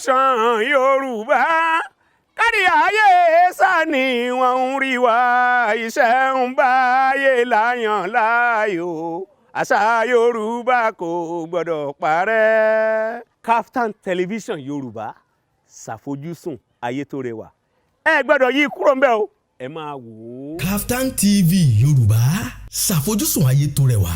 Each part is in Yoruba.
Tẹlifíṣàn Yorùbá, kárí ayé sani wọ́n ń rí wa. Iṣẹ́ ń báyé láyàn láàyò, àṣà Yorùbá kò gbọ́dọ̀ parẹ́. Kaftan Television Yorùbá, ṣàfojúsùn ayé tó rẹwà. Ẹ gbọ́dọ̀ yí kúrò ńbẹ̀ o, ẹ máa wò ó. Kaftan TV Yorùbá, ṣàfojúsùn ayé tó rẹwà.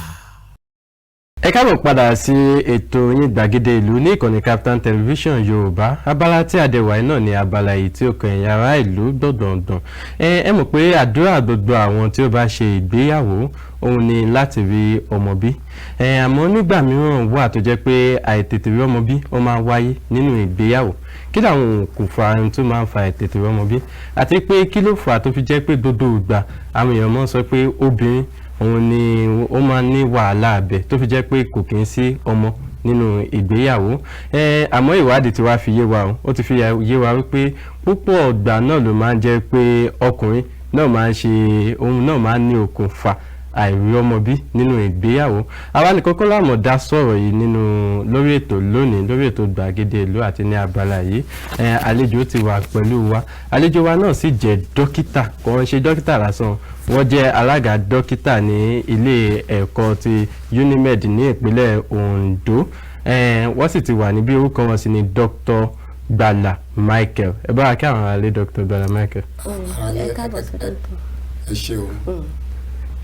Ẹ káàbọ̀ padà sí ètò yín, Gbàgede Ìlú, ní ìkànnì Kaftan Television Yorùbá. Abala tí àdẹ̀wà náà ní abala yìí tí ó kan ẹ̀yin ará ìlú gbọ̀ngbọ̀ngbọ̀n. Ẹ mọ̀ pé àdúrà gbogbo àwọn tí ó bá ṣe ìgbéyàwó òun ni láti rí ọmọ bí. Àmọ́ nígbà mìíràn wà tó jẹ́ pé àìtètè rí ọmọ bí ó máa ń wáyé nínú ìgbéyàwó. Kí làwọn òkùnfà ohun tó máa ń fa àìtètè rí ọmọ bí, àti pé kí ló fà á tó fi jẹ́ pé gbogbo ìgbà àwọn èèyàn máa ń sọ pé obìnrin òun ni ó máa ń ní wàhálà abẹ tó fi jẹ́ pé kò kí ń sí ọmọ nínú ìgbéyàwó? Àmọ́ ìwádìí ti wá fi yé wa o, ó ti fi yé wa wípé púpọ̀ ọgbà náà ló máa ń jẹ́ pé ọkùnrin náà máa ń ṣe ohun náà máa ń ní okùnfà àìrí ọmọ bí nínú ìgbéyàwó. Àwa nìkan kọ́ láàmú dá sọ̀rọ̀ yìí nínú lórí ètò lónìí, lórí ètò Gbàgede Ìlú àti ní abala yìí. Àlejò ti wà pẹ̀lú wa. Àlejò wa náà sì jẹ́ dókítà. Kò ń ṣe dókítà lásán, wọ́n jẹ́ alága dókítà ní ilé ẹ̀kọ́ ti UNIMED ní ìpínlẹ̀ Ondo. Wọ́n sì ti wà níbí. Orúkọ wọn sì ni Dr. Gbala Michael. Ẹ bá wa kí àwọn aráalé, Dr. Gbala Michael. Ẹ káàbọ̀ sórí ètò. Ẹ ṣé o.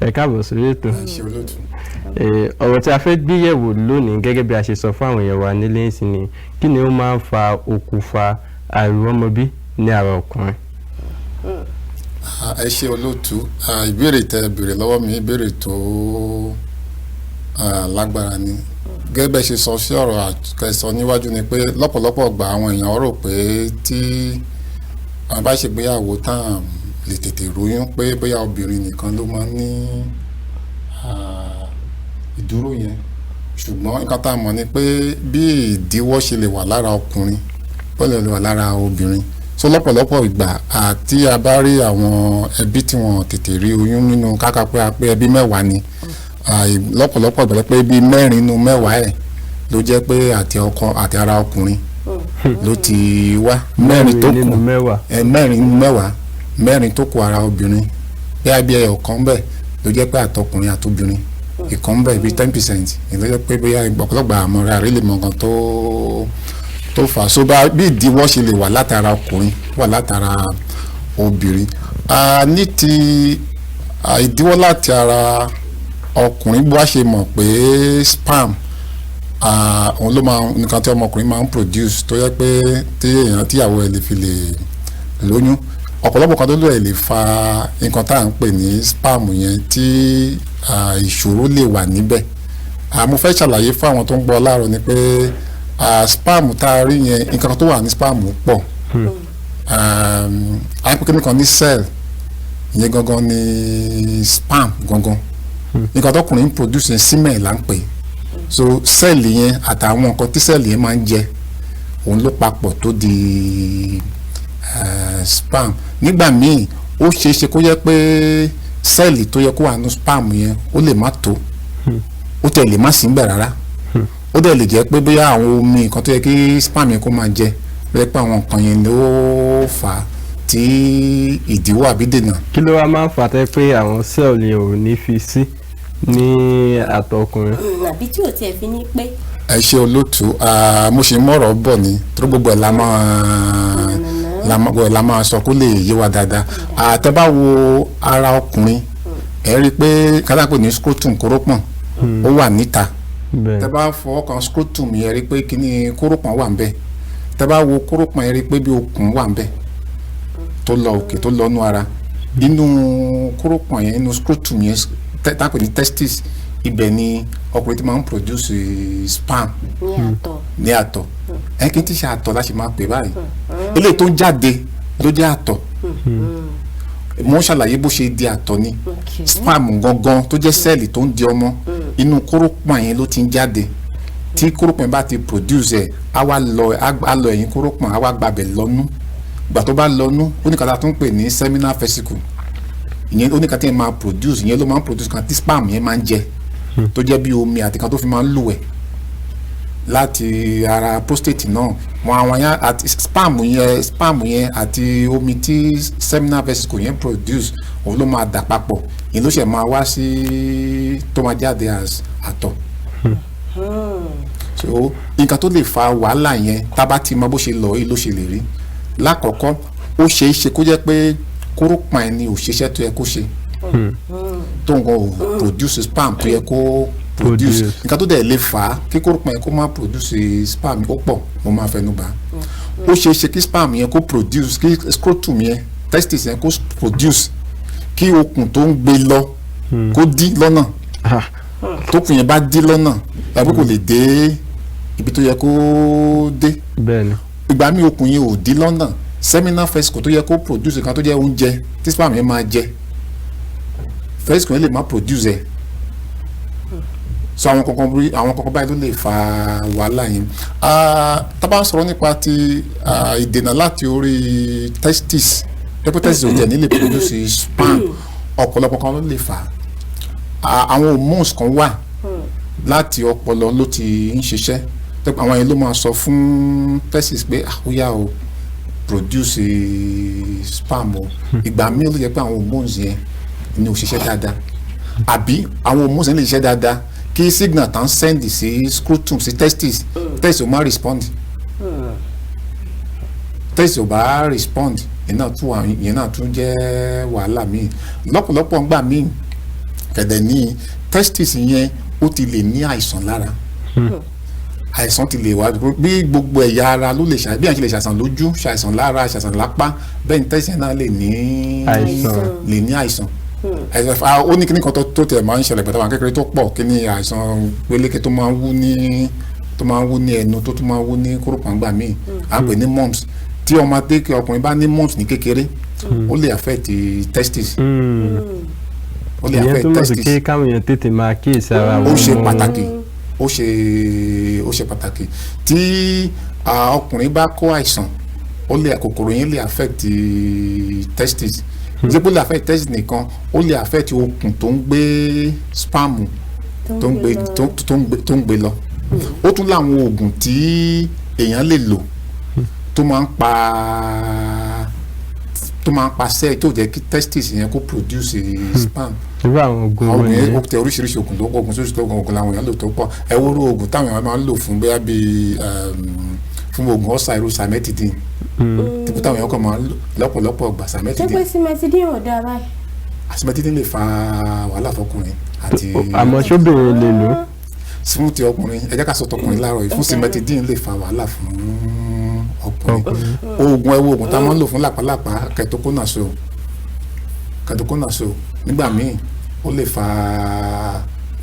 Ẹ káàbọ̀ sórí ètò. Ẹ ṣé, olóòtú. Ọ̀rọ̀ tí a fẹ́ gbé yẹ̀wò lónìí, gẹ́gẹ́ bí a ṣe sọ fún àwọn èèyàn wa nílé ìsìn ni, kí ni ó máa ń fa okùnfà àìrọ́mọbí ní ara ọkùnrin? Ẹ ṣé, olóòtú. Ìbéèrè tẹ́ ẹ béèrè lọ́wọ́ mi, ìbéèrè tó lágbára ni. Gẹ́gẹ́ bẹ́ẹ̀ ṣe sọ sí ọ̀rọ̀ àkẹsọ níwájú ni pé lọ́pọ̀lọpọ̀ gbà, àwọn èèyàn rò pé tí àwọn bá ṣègbéyàwó tán lè tètè róyún, pé bóyá obìnrin nìkan ló máa ń ní ìdúró yẹn. Ṣùgbọ́n nǹkan tá a mọ̀ ni pé bí ìdíwọ́ ṣe lè wà lára ọkùnrin, bọ́ọ̀lù lè wà lára obìnrin. So lọ́pọ̀lọpọ̀ ìgbà àti a bá rí àwọn ẹbí tí wọ́n tètè rí oyún nínú káká pé a pé ẹbí 10 ni, lọ́pọ̀lọpọ̀ ìgbà pé bí 4 nínú 10 ẹ̀ ló jẹ́ pé àti ọkọ àti ara ọkùnrin ló ti wá, 4 tó kù nínú 10. Ẹ 4 nínú 10, 4 tó kù ara obìnrin. Bí a bí ẹyọ kan bẹ́ẹ̀ ló jẹ́ pé àtọkùnrin àtobìnrin, ìkan bẹ́ẹ̀ bíi 10% ló jẹ́ pé bóyá ọ̀pọ̀lọpọ̀ àmọ́ rẹ̀ lè mọ nǹkan tó fà á. So bá bí ìdíwọ́ ṣe lè wà látara ọkùnrin, wà látara obìnrin. Ní ti ìdíwọ́ láti ara ọkùnrin, bó wá ṣe mọ̀ pé sperm, òun ló máa nǹkan tí ọmọkùnrin máa ń produce tó yẹ pé tí èèyàn tíyàwó ẹ̀ lè fi lè lóyún. Ọ̀pọ̀lọpọ̀ kan tó lè fa nǹkan tá à ń pè ní sperm yẹn tí ìṣòro lè wà níbẹ̀. Mo fẹ́ ṣàlàyé fún àwọn tó ń gbọ́ láàárọ̀ ni pé sperm tá a rí yẹn, nǹkan tó wà ní sperm pọ̀. À ń pè kíní kan ní cell. Ìyẹn gangan ní sperm gangan. Nǹkan tọkùnrin ń produce yẹn, semen là ń pè. So cell yẹn àtàwọn nǹkan tí cell yẹn máa ń jẹ, òun ló papọ̀ tó di sperm. Nígbà míì, ó ṣeé ṣe kó jẹ́ pé cell tó yẹ kó wà ní sperm yẹn, ó lè má tó, ó tẹ̀ lè má sí níbẹ̀ rárá. Ó dẹ̀ lè jẹ́ pé bóyá àwọn omi nǹkan tó yẹ kí sperm yẹn kó máa jẹ, ló yẹ pé àwọn nǹkan yẹn ló fà á tí ìdíwọ́ àbí dènà. Kí ló wá máa ń fà tẹ́ pé àwọn cell yẹn ò ní fi sí ní àtọ̀ ọkùnrin? Àbí tí ò tiẹ̀ fi ní pé. Ẹ ṣe, olóòtú. Mo ṣe mọ̀rọ̀ bọ̀ ni torí gbogbo ẹ̀ la máa gbogbo ẹ̀ la máa sọ kó lè yé wa dáadáa. Tẹ́ bá wo ara ọkùnrin, ẹ rí i pé kátápè ní scrotum, kórópọ̀n, ó wà níta. Tẹ́ bá fọwọ́ kan scrotum yẹn, rí i pé kíní kórópọ̀n wà ńbẹ̀. Tẹ́ bá wo kórópọ̀n yẹn, rí i pé bí okùn wà ńbẹ̀ tó lọ òkè, tó lọ nú ara. Inú kórópọ̀n yẹn, inú scrotum yẹn tápè ní testis, ibẹ̀ ni ọkùnrin ti máa ń produce sperm. Ní àtọ̀. Ní àtọ̀. Ẹ kí n ti ṣe àtọ̀ láti máa pè báyìí. Eléyìí tó ń jáde ló jẹ́ àtọ̀. Mo ń ṣàlàyé bó ṣe di àtọ̀ ni. Sperm gangan tó jẹ́ cell tó ń di ọmọ, inú kórópọ̀n yẹn ló ti ń jáde. Tí kórópọ̀n bá ti produce ẹ̀, á wá lọ, á lọ ẹ̀yìn kórópọ̀n, á wá gbabẹ̀ lọ́nú. Ìgbà tó bá lọ́nú, ó ní kàtà tó ń pè ní seminal vesicle. Ìyẹn ó ní kàtà yẹn máa produce. Ìyẹn ló máa ń produce kan tí sperm yẹn máa ń jẹ, tó jẹ́ bí omi àti kan tó fi máa ń lùwẹ̀. Láti ara prostate náà, wọn àwọn yẹn àti sperm yẹn àti omi tí seminal vesicle yẹn produce, òun ló máa dà papọ̀. Ìyẹn ló ṣe máa wá sí tó máa jáde as àtọ̀. So nǹkan tó lè fa wàhálà yẹn, tá a bá ti mọ bó ṣe lọ yìí ló ṣe lè rí. Lákọ̀ọ́kọ́, ó ṣeé ṣe kó jẹ́ pé kórópọ̀n ẹni ò ṣiṣẹ́ tó yẹ kó ṣe, tó nǹkan ò produce sperm tó yẹ kó produce. Produce. Nǹkan tó dẹ̀ lè fà á kí kórópọ̀n yẹn kó má produce sperm ó pọ̀, mo máa fẹnu bà á. Ó ṣeé ṣe kí sperm yẹn kó produce, kí scrotum yẹn, testis yẹn kó produce, kí okùn tó ń gbé lọ kó dí lọ́nà. Tókùn yẹn bá dí lọ́nà, tàbí kò lè dé ibi tó yẹ kó dé. Ìgbà míì, okùn yẹn ò dí lọ́nà, seminal vesicle tó yẹ kó produce nǹkan tó jẹ́ oúnjẹ tí sperm yẹn máa jẹ, vesicle yẹn lè má produce ẹ̀. So àwọn kankan báyìí ló lè fa wàhálà yẹn. Tá bá ń sọ̀rọ̀ nípa ti ìdènà láti orí testis, pé testis ò tẹ̀ ní lè produce sperm, ọ̀pọ̀lọpọ̀ kan ló lè fà á. Àwọn hormones kan wà láti ọpọlọ ló ti ń ṣiṣẹ́ tó pé àwọn yẹn ló máa sọ fún testis pé, "Ah, ó yá o, produce sperm o." Ìgbà míì, ó lè jẹ́ pé àwọn hormones yẹn ni ò ṣiṣẹ́ dáadáa, àbí àwọn hormones yẹn lè ṣiṣẹ́ dáadáa, kí signal tán send sí scrotum, sí testis, testis ò má respond. Testis ò bá respond, ìyẹn náà tún jẹ́ wàhálà míì. Lọ́pọ̀lọpọ̀ ńgbà míì kẹ̀dẹ̀ ní testis yẹn, ó ti lè ní àìsàn lára. Àìsàn ti lè wá bí gbogbo ẹ̀yà ara ló lè ṣàìsàn, bí àṣẹ lè ṣàìsàn lójú, ṣàìsàn lára, ṣàìsàn lápá, bẹ́ẹ̀ ni testis yẹn náà lè ní àìsàn. Lè ní àìsàn. Ó ní kíní kan tó tẹ̀ máa ń ṣẹlẹ̀ pẹ̀lú àwọn kékeré tó pọ̀. Kíní àìsàn pélékè tó máa ń wú ní ẹnu, tó tún máa ń wú ní kórópọ̀ngbà míì, à ń pè ní mumps. Tí ọmọdé kí ọkùnrin bá ní mumps ní kékeré, ó lè affect testis. Ó lè Ìyẹn affect túmọ̀ sí testis. kí káwọn èèyàn tètè máa kíyèsí ara Ó wọn. ṣe pàtàkì, ó ṣe pàtàkì. Tí ọkùnrin bá kó àìsàn, ó lè kòkòrò yẹn lè affect testis. Ṣé kó lè affect testis nìkan, ó lè affect okùn tó ń gbé sperm, tó ń gbé lọ. Ó tún láwọn oògùn tí èèyàn lè lò tó máa ń pa cell tó jẹ́ kí testis yẹn kó produce sperm. Irú àwọn oògùn Àwọn wo oògùn yẹn, nìyẹn? ó tẹ oríṣiríṣi oògùn tó oògùn sóṣù tó oògùn làwọn èèyàn lò tó pọ̀. Ẹ wo irú oògùn táwọn èèyàn máa ń lò fún bóyá bíi fún oògùn ọ̀sà, irú cimetidine tí táwọn èèyàn kàn máa ń lò lọ́pọ̀lọpọ̀ gbà. Ṣé Cimetidine. pé cimetidine ò dáa báyìí? Cimetidine lè fa wàhálà fọkùnrin àti Àmọ́ ṣóbìnrin lè lò ó? Fún ti ọkùnrin, ẹ jẹ́ ká sọ tọkùnrin láàárọ̀ yìí. Fún cimetidine lè fa wàhálà fún ọkùnrin. Oògùn, ẹ wo oògùn tá a máa ń lò fún làpálàpá, ketoconazole, nígbà míì ó lè fa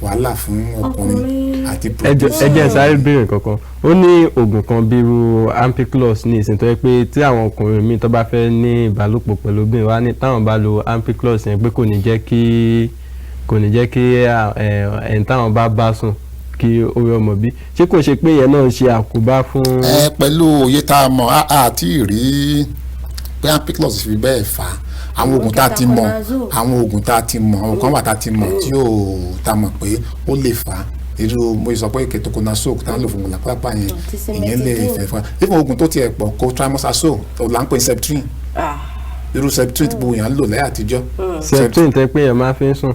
wàhálà fún ọkùnrin àti Ẹ jẹ́ sáré béèrè kankan. Ó ní oògùn kan bíi irú Ampiclox ní ìsìn, tó yẹ pé tí àwọn ọkùnrin míì tó bá fẹ́ ní ìbálòpọ̀ pẹ̀lú obìnrin wa, ní táwọn bá lo Ampiclox yẹn, pé kò ní jẹ́ kí ẹni táwọn bá bá sùn kí ó rí ọmọ bí. Ṣé kò ṣe pé ìyẹn náà ń ṣe àkóbá fún? Ẹ pẹ̀lú òye tá a mọ̀, a ti rí pé Ampiclox fi bẹ́ẹ̀ fà á. Àwọn oògùn tá a ti mọ̀, Ketoconazole. àwọn oògùn tá a ti mọ̀, àwọn kan wà tá a ti mọ̀ tí ò tá a mọ̀ pé ó lè fà á. Irú mo sọ pé ketoconazole tá a ń lò fún làpálàpá yẹn, Àti ìyẹn lè cimetidine. fẹ́ fà á. Even oògùn tó tiẹ̀ pọ̀, cotrimoxazole tó là ń pè ní Septrin, irú Septrin tí gbogbo èèyàn ń lò láyé àtijọ́. Septrin tẹ́ pé èèyàn máa fi ń sùn?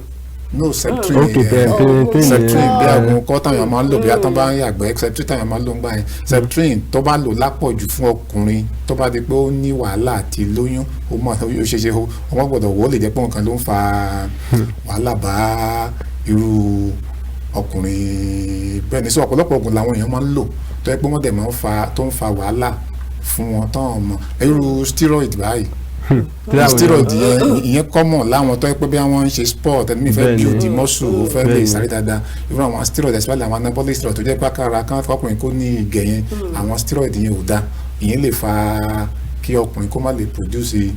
No, Septrin. Ok, bẹ́ẹ̀ Septrin bí yẹn. àgùn kọ́ táwọn èèyàn máa ń lò bí atán bá ń yàgbẹ́, Septrin táwọn èèyàn máa ń lò ń gbà yẹn. Septrin tó bá lò lápọ̀jù fún ọkùnrin, tó bá di pé ó ní wàhálà àti lóyún, ó mọ̀ ó ṣe ṣe ó wọ́n gbọ́dọ̀ wò ó, lè jẹ́ pé nǹkan ló ń fa wàhálà bá irú ọkùnrin bẹ́ẹ̀ ni. Sọ ọ̀pọ̀lọpọ̀ oògùn làwọn èèyàn máa ń lò tó yẹ pé wọ́n dẹ̀ máa ń fa tó ń fa wàhálà fún wọn tán ọmọ, irú steroid báyìí. Tí àwọn Steroid yẹn, ìyẹn common láwọn tó yẹ pé bí wọ́n ń ṣe sport, ẹni fẹ́ build the muscle, ó fẹ́ lè sáré dáadáa. Irú àwọn steroid, especially àwọn anabolic steroid tó jẹ́ pé kára kan ọkùnrin kó ní ìgẹ̀ yẹn, àwọn steroid yẹn ò dáa. Ìyẹn lè fa kí ọkùnrin kó má lè produce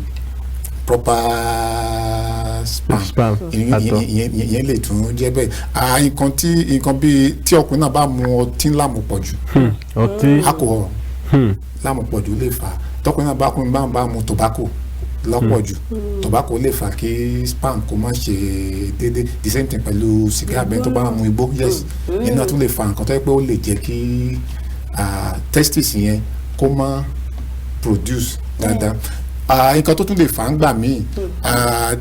proper sperm. Sperm, àtọ̀. Ìyẹn lè tún jẹ́ bẹ́ẹ̀. Nǹkan tí nǹkan bíi tí ọkùnrin náà bá mu ọtí lámupọ̀jù, Ọtí. alcohol lámupọ̀jù lè fà á. Tọkùnrin náà bá ọkùnrin bá mu tobacco lọ́pọ̀jù, tobacco lè fà kí sperm kó má ṣe déédéé. The same thing pẹ̀lú sìgá, abẹ́ni tó bá mu igbó, yes, ìyẹn náà tún lè fa nǹkan tó yẹ pé ó lè jẹ́ kí testis yẹn kó má produce dáadáa. Nǹkan tó tún lè fà á ń gbà míì,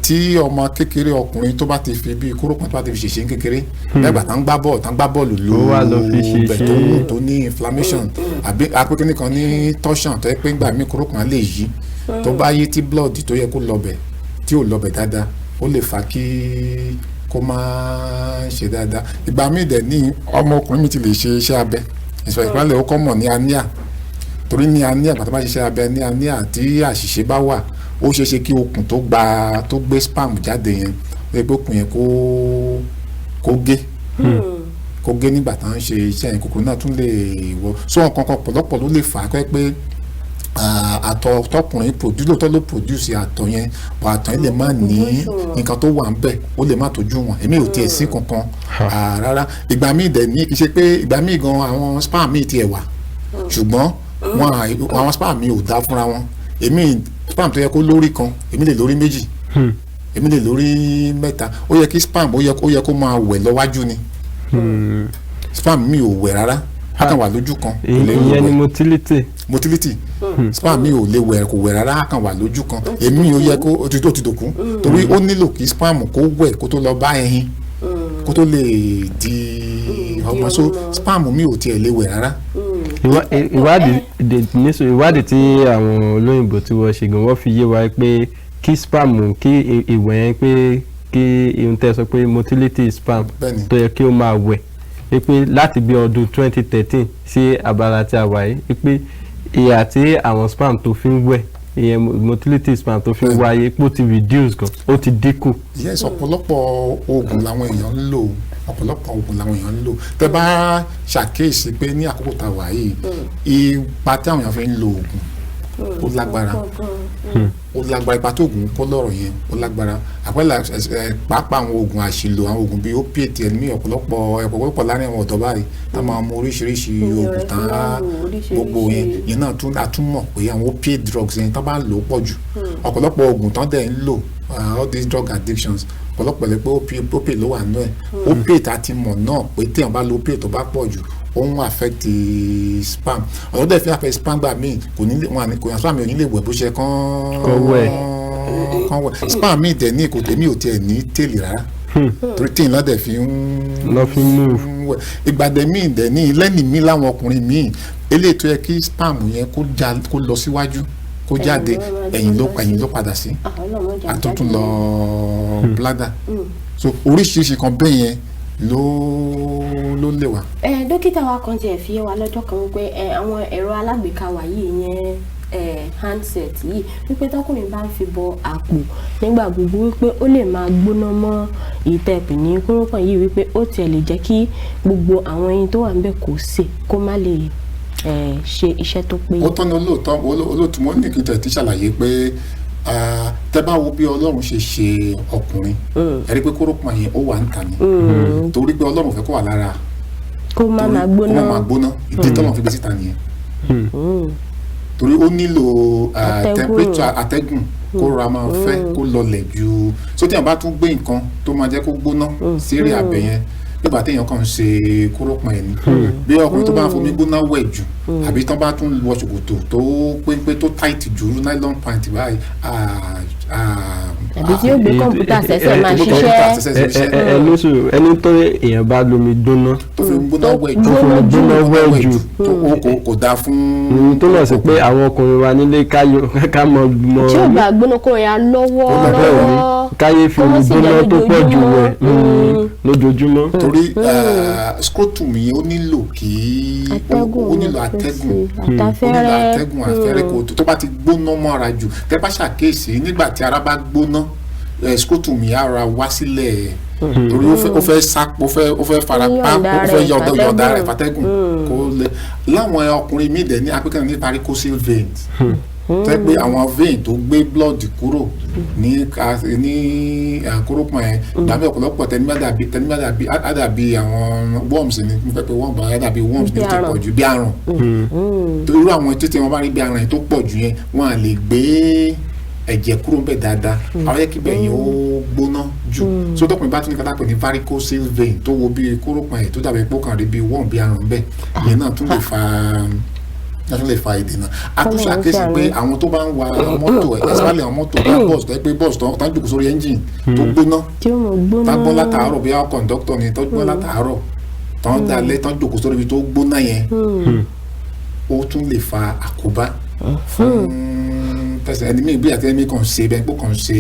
tí ọmọ kékeré ọkùnrin tó bá ti fi bí kórópọ̀n tó bá ti fi ṣèṣe ní kékeré lẹ́gbàá tá ń gbá bọ́ọ̀lù, tá ń gbá bọ́ọ̀lù Ó wá lọ fi lóò bẹ̀ tó ṣèṣe. wù tó ní inflammation àbí apẹ́kẹ́ni kan ní torsion, tó yẹ pé ńgbà míì kórópọ̀n lè yí, tó bá yí tí blood tó yẹ kó lọ bẹ̀ tí ò lọ bẹ̀ dáadáa, ó lè fà kí kó má ṣe dáadáa. Ìgbà míì dẹ̀ ní ọmọkùnrin mi ti lè ṣe iṣẹ́ abẹ ìfẹ̀síwálẹ̀, ó kọ́ mọ̀ ní hernia, torí ní hernia, ìgbà tó bá ṣiṣẹ́ abẹ ní hernia, tí àṣìṣe bá wà, ó ṣeé ṣe kí okùn tó gba tó gbé sperm jáde yẹn, ó yẹ pé okùn yẹn kó gé, kó gé nígbà tá à ń ṣe iṣẹ́ yẹn, kòkòrò náà tún lè wọ. So nǹkan kan pọ̀lọpọ̀ ló lè fà á kọ́ pé àtọ̀ tọkùnrin produce, lóòótọ́ ló produce àtọ̀ yẹn, but àtọ̀ yẹn lè má ní nǹkan tó wà ń bẹ̀, ó lè má tójú wọn, èmi ò tiẹ̀ sí kankan rárá. Ìgbà míì dẹ̀ ní kì í ṣe pé ìgbà míì gan àwọn sperm míì tiẹ̀ wà, ṣùgbọ́n wọn àwọn sperm mi ò dá fúnra wọn. Èmi sperm tó yẹ kó lórí kan, èmi lè lórí méjì, èmi lè lórí mẹ́ta. Ó yẹ kí sperm ó yẹ kó máa wẹ̀ lọ́wájú ni, sperm mi ò wẹ̀ rárá, á kàn wà lójú kan, kò lè Ìyẹn ni wẹ̀. Motility. Motility. Sperm mi ò lè wẹ̀, kò wẹ̀ rárá, á kàn wà lójú kan. Èmi ò yẹ kó ó ti dòkú, torí ó nílò kí sperm kó wẹ̀ kó tó lọ bá ẹyin kó tó lè di ọmọ. So sperm mi ò tiẹ̀ lè wẹ̀ rárá. Ìwádìí nísò, ìwádìí tí àwọn olóyìnbó tí wọ́n ṣe gan, wọ́n fi yé wa pé kí sperm kí ìwẹ̀ yẹn, pé kí ihun tẹ́ sọ pé motility sperm tó yẹ kí ó máa wẹ̀, wípé láti bí ọdún 2013 sí abala tí a wà yìí, wípé ìyà tí àwọn sperm tó fi ń wẹ̀, ìyẹn motility sperm tó fi ń wáyé, pé ó ti reduce gan, ó ti dínkù. Yes, ọ̀pọ̀lọpọ̀ oògùn làwọn èèyàn ń lò, ọ̀pọ̀lọpọ̀ oògùn làwọn èèyàn ń lò. Tẹ́ bá ṣàkíyèsí pé ní àkókò tá a wà yìí, ipa tí àwọn èèyàn fi ń lo oògùn ó lágbára, ó lágbára. Ipa tó oògùn kó lọ́rọ̀ yẹn ó lágbára. Àpẹẹrẹ ẹ pàápàá àwọn oògùn àṣìlò, àwọn oògùn bíi opiate ẹ̀mí, ọ̀pọ̀lọpọ̀ láàrin àwọn ọ̀dọ́ báyìí tá máa mú oríṣiríṣi oògùn tán, gbogbo yẹn yẹn náà tún àtúmọ̀ pé àwọn opiate drugs yẹn tán bá ń lò ó pọ̀ jù, ọ̀pọ̀lọpọ̀ oògùn tán dẹ̀ ń lò, all these drug addictions, ọ̀pọ̀lọpọ̀ lè pé opiate ló wà nínú ẹ̀. Opiate àti mọ̀ náà pé téèyàn bá lo opiate tó bá pọ̀ jù, ó ń affect sperm. Ọ̀rọ̀ dẹ̀ fi affect sperm gbà míì, kò ní lè wọn àní kò sperm mi ò ní lè wẹ̀ bó ṣe kán Kán wẹ̀. Kán wẹ̀. Sperm mi dẹ̀ ní kò tèmi ò tiẹ̀ ní tail rárá, torí tail náà dẹ̀ fi ń Lọ́ fi ń move. Wẹ̀. Ìgbà dẹ̀ míì dẹ̀ ní lẹ́nìí mi láwọn ọkùnrin míì, eléyìí tó yẹ kí sperm yẹn kó já kó lọ síwájú kó jáde, ẹ̀yìn ló padà sí, àtúntún lọ bladder. So oríṣiríṣi kan bẹ́ẹ̀ yẹn ló lè wà. Ẹ dókítà wa kan tiẹ̀ fi yé wa lọ́jọ́ kan wípé àwọn ẹ̀rọ alágbèéká wa yìí yẹn, handset yìí, wípé tọkùnrin bá ń fi bọ àpò nígbà gbogbo, wípé ó lè máa gbóná mọ́ ìtẹ̀pì ní kórópọ̀n yìí, wípé ó tiẹ̀ lè jẹ́ kí gbogbo àwọn ẹyin tó wà níbẹ̀ kó sè, kó má lè ṣe iṣẹ́ tó péye. Ó tọ́ni olóòótọ́, olóòtú. Mo ní kí n tẹ̀ tí ṣàlàyé pé tẹ́ bá wo bí Ọlọ́run ṣe ṣe ọkùnrin, ẹ rí i pé kórópọ̀n yẹn ó wà ń tà ní, torí pé Ọlọ́run fẹ́ kó wà lára kó má torí máa gbóná. Kó má máa gbóná. Ìdí tọ́lọ́run fi gbé síta nìyẹn, torí ó nílò Atẹ́gùn. Temperature, atẹ́gùn kó ra máa fẹ́ kó lọlẹ̀ ju. So tí èèyàn bá tún gbé nǹkan tó máa jẹ́ kó gbóná sí area abẹ yẹn, nígbà téèyàn kàn ń ṣe kórópọ̀n ẹ̀ ní, bí ọkùnrin tó bá ń fomi gbóná wẹ̀ jù, àbí tán bá tún wọ ṣòkòtò tó péńpé tó tight jù, nylon pant báyìí, Àbí tí yóò gbé kọ̀ǹpútà sẹ́sẹ̀ máa tó gbé kọ̀ǹpútà ṣiṣẹ́. sẹ́sẹ̀ ṣiṣẹ́. Ẹ ní sùúrù, ẹni tó èèyàn bá lomi gbóná tó fi gbóná wẹ̀ jù, tó fi gbóná wẹ̀ jù, tó kò dáa fún tó lọ sí pé àwọn ọkùnrin wa nílé káyọ ká mọ mọ Tí ò bá gbóná kó ya lọ́wọ́ Bẹ́ẹ̀ ni, lọ́wọ́ káyé fi kó omi má sì gbóná jẹ́ tó pọ̀ jù wẹ̀ lójoojúmọ́. Lójoojúmọ́. Torí scrotum yẹn ó nílò kí Atẹ́gùn ó nílò máa fẹ́ atẹ́gùn sí, ó nílò àtafẹ́rẹ́. Atẹ́gùn afẹ́rẹ́ kò tó bá ti gbóná mọ́ra jù. Tẹ́ bá ṣàkíyèsí, nígbà tí ara bá gbóná, scrotum yẹn á ra wá sílẹ̀, torí ó fẹ́ sá, ó fẹ́ fara Ó pa, yọ̀ǹda ó fẹ́ rẹ̀ yọ̀ǹda rẹ̀ fàtẹ́gùn. Fàtẹ́gùn kó lè. Láwọn ọkùnrin míì dẹ̀ ní apẹ́kẹ́ ní varicocele veins, tẹ́ pé àwọn vein tó gbé blood kúrò ní kórópọ̀n yẹn, ìgbà mi ọ̀pọ̀lọpọ̀ tẹnumí á dàbí àwọn worms ni mo fẹ́ pé worms, á dàbí worms ní Bí ó ti aràn. pọ̀ jù, bí aràn. Torí irú àwọn títí wọn bá rí bí aràn yẹn tó pọ̀ jù yẹn, wọn à lè gbé Ẹ̀jẹ̀ kúrò ń bẹ̀ dáadáa, àwọn yẹ kí bẹ̀ yẹn ó gbóná jù. So tọkùnrin bá tún ní kátà pé ní varicose vein tó wo bí kórópọ̀n ẹ̀ tó dàbí pé ó kàn rí bí wọ́n bí arùn bẹ́ẹ̀, ìyẹn náà tún lè fa, wọ́n tún lè fa ìdènà. A tún ṣàkíyèsí pé àwọn tó bá ń wa mọ́tò ẹ̀, especially àwọn mọ́tò bá bọ́ọ̀sì tó yẹ pé bọ́ọ̀sì tó ń jòkó sórí engine tó gbóná, Tí ó mọ̀ gbóná. Tá gbọ́n látàárọ̀, bí i kọ̀ǹdọ́tọ̀ ni tó gbọ́n látàárọ̀, tó ń dalẹ̀, tó ń jòkó sórí ibi tó gbóná yẹn, ó tún lè fa àkóbá fún tẹsán ẹni mi, bí àti ẹni kàn ṣe bẹ́ẹ̀ pé kàn ṣe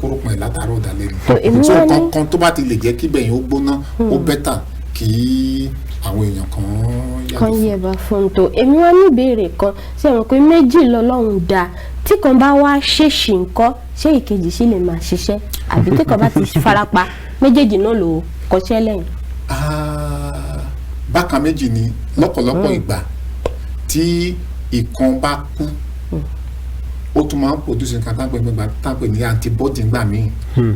kórópọ̀n ẹ̀ látàárọ̀ dalẹ̀ Èmi ni. So wá ní- kankan tó bá ti lè jẹ́ kí bẹ̀yìn ó gbóná, ó better kí àwọn èèyàn kan yàgò Kan fún. yẹba fún un. Tó èmi wá ní ìbéèrè kan: ṣé ẹ mọ̀ pé méjì lọ́lọ́run dá? Tí kan bá wá ṣèṣì ńkọ́, ṣé ìkejì sì lè máa ṣiṣẹ́, àbí tí kan bá ti farapa, méjèèjì náà ló kọṣẹ́ lẹ́yìn? Ah, bákan méjì ni. Lọ́pọ̀lọpọ̀ ìgbà tí ìkan bá kú, ó tún máa ń produce nǹkan tá à ń pè ní gbà tá à ń pè ní antibody. Ńgbà míì,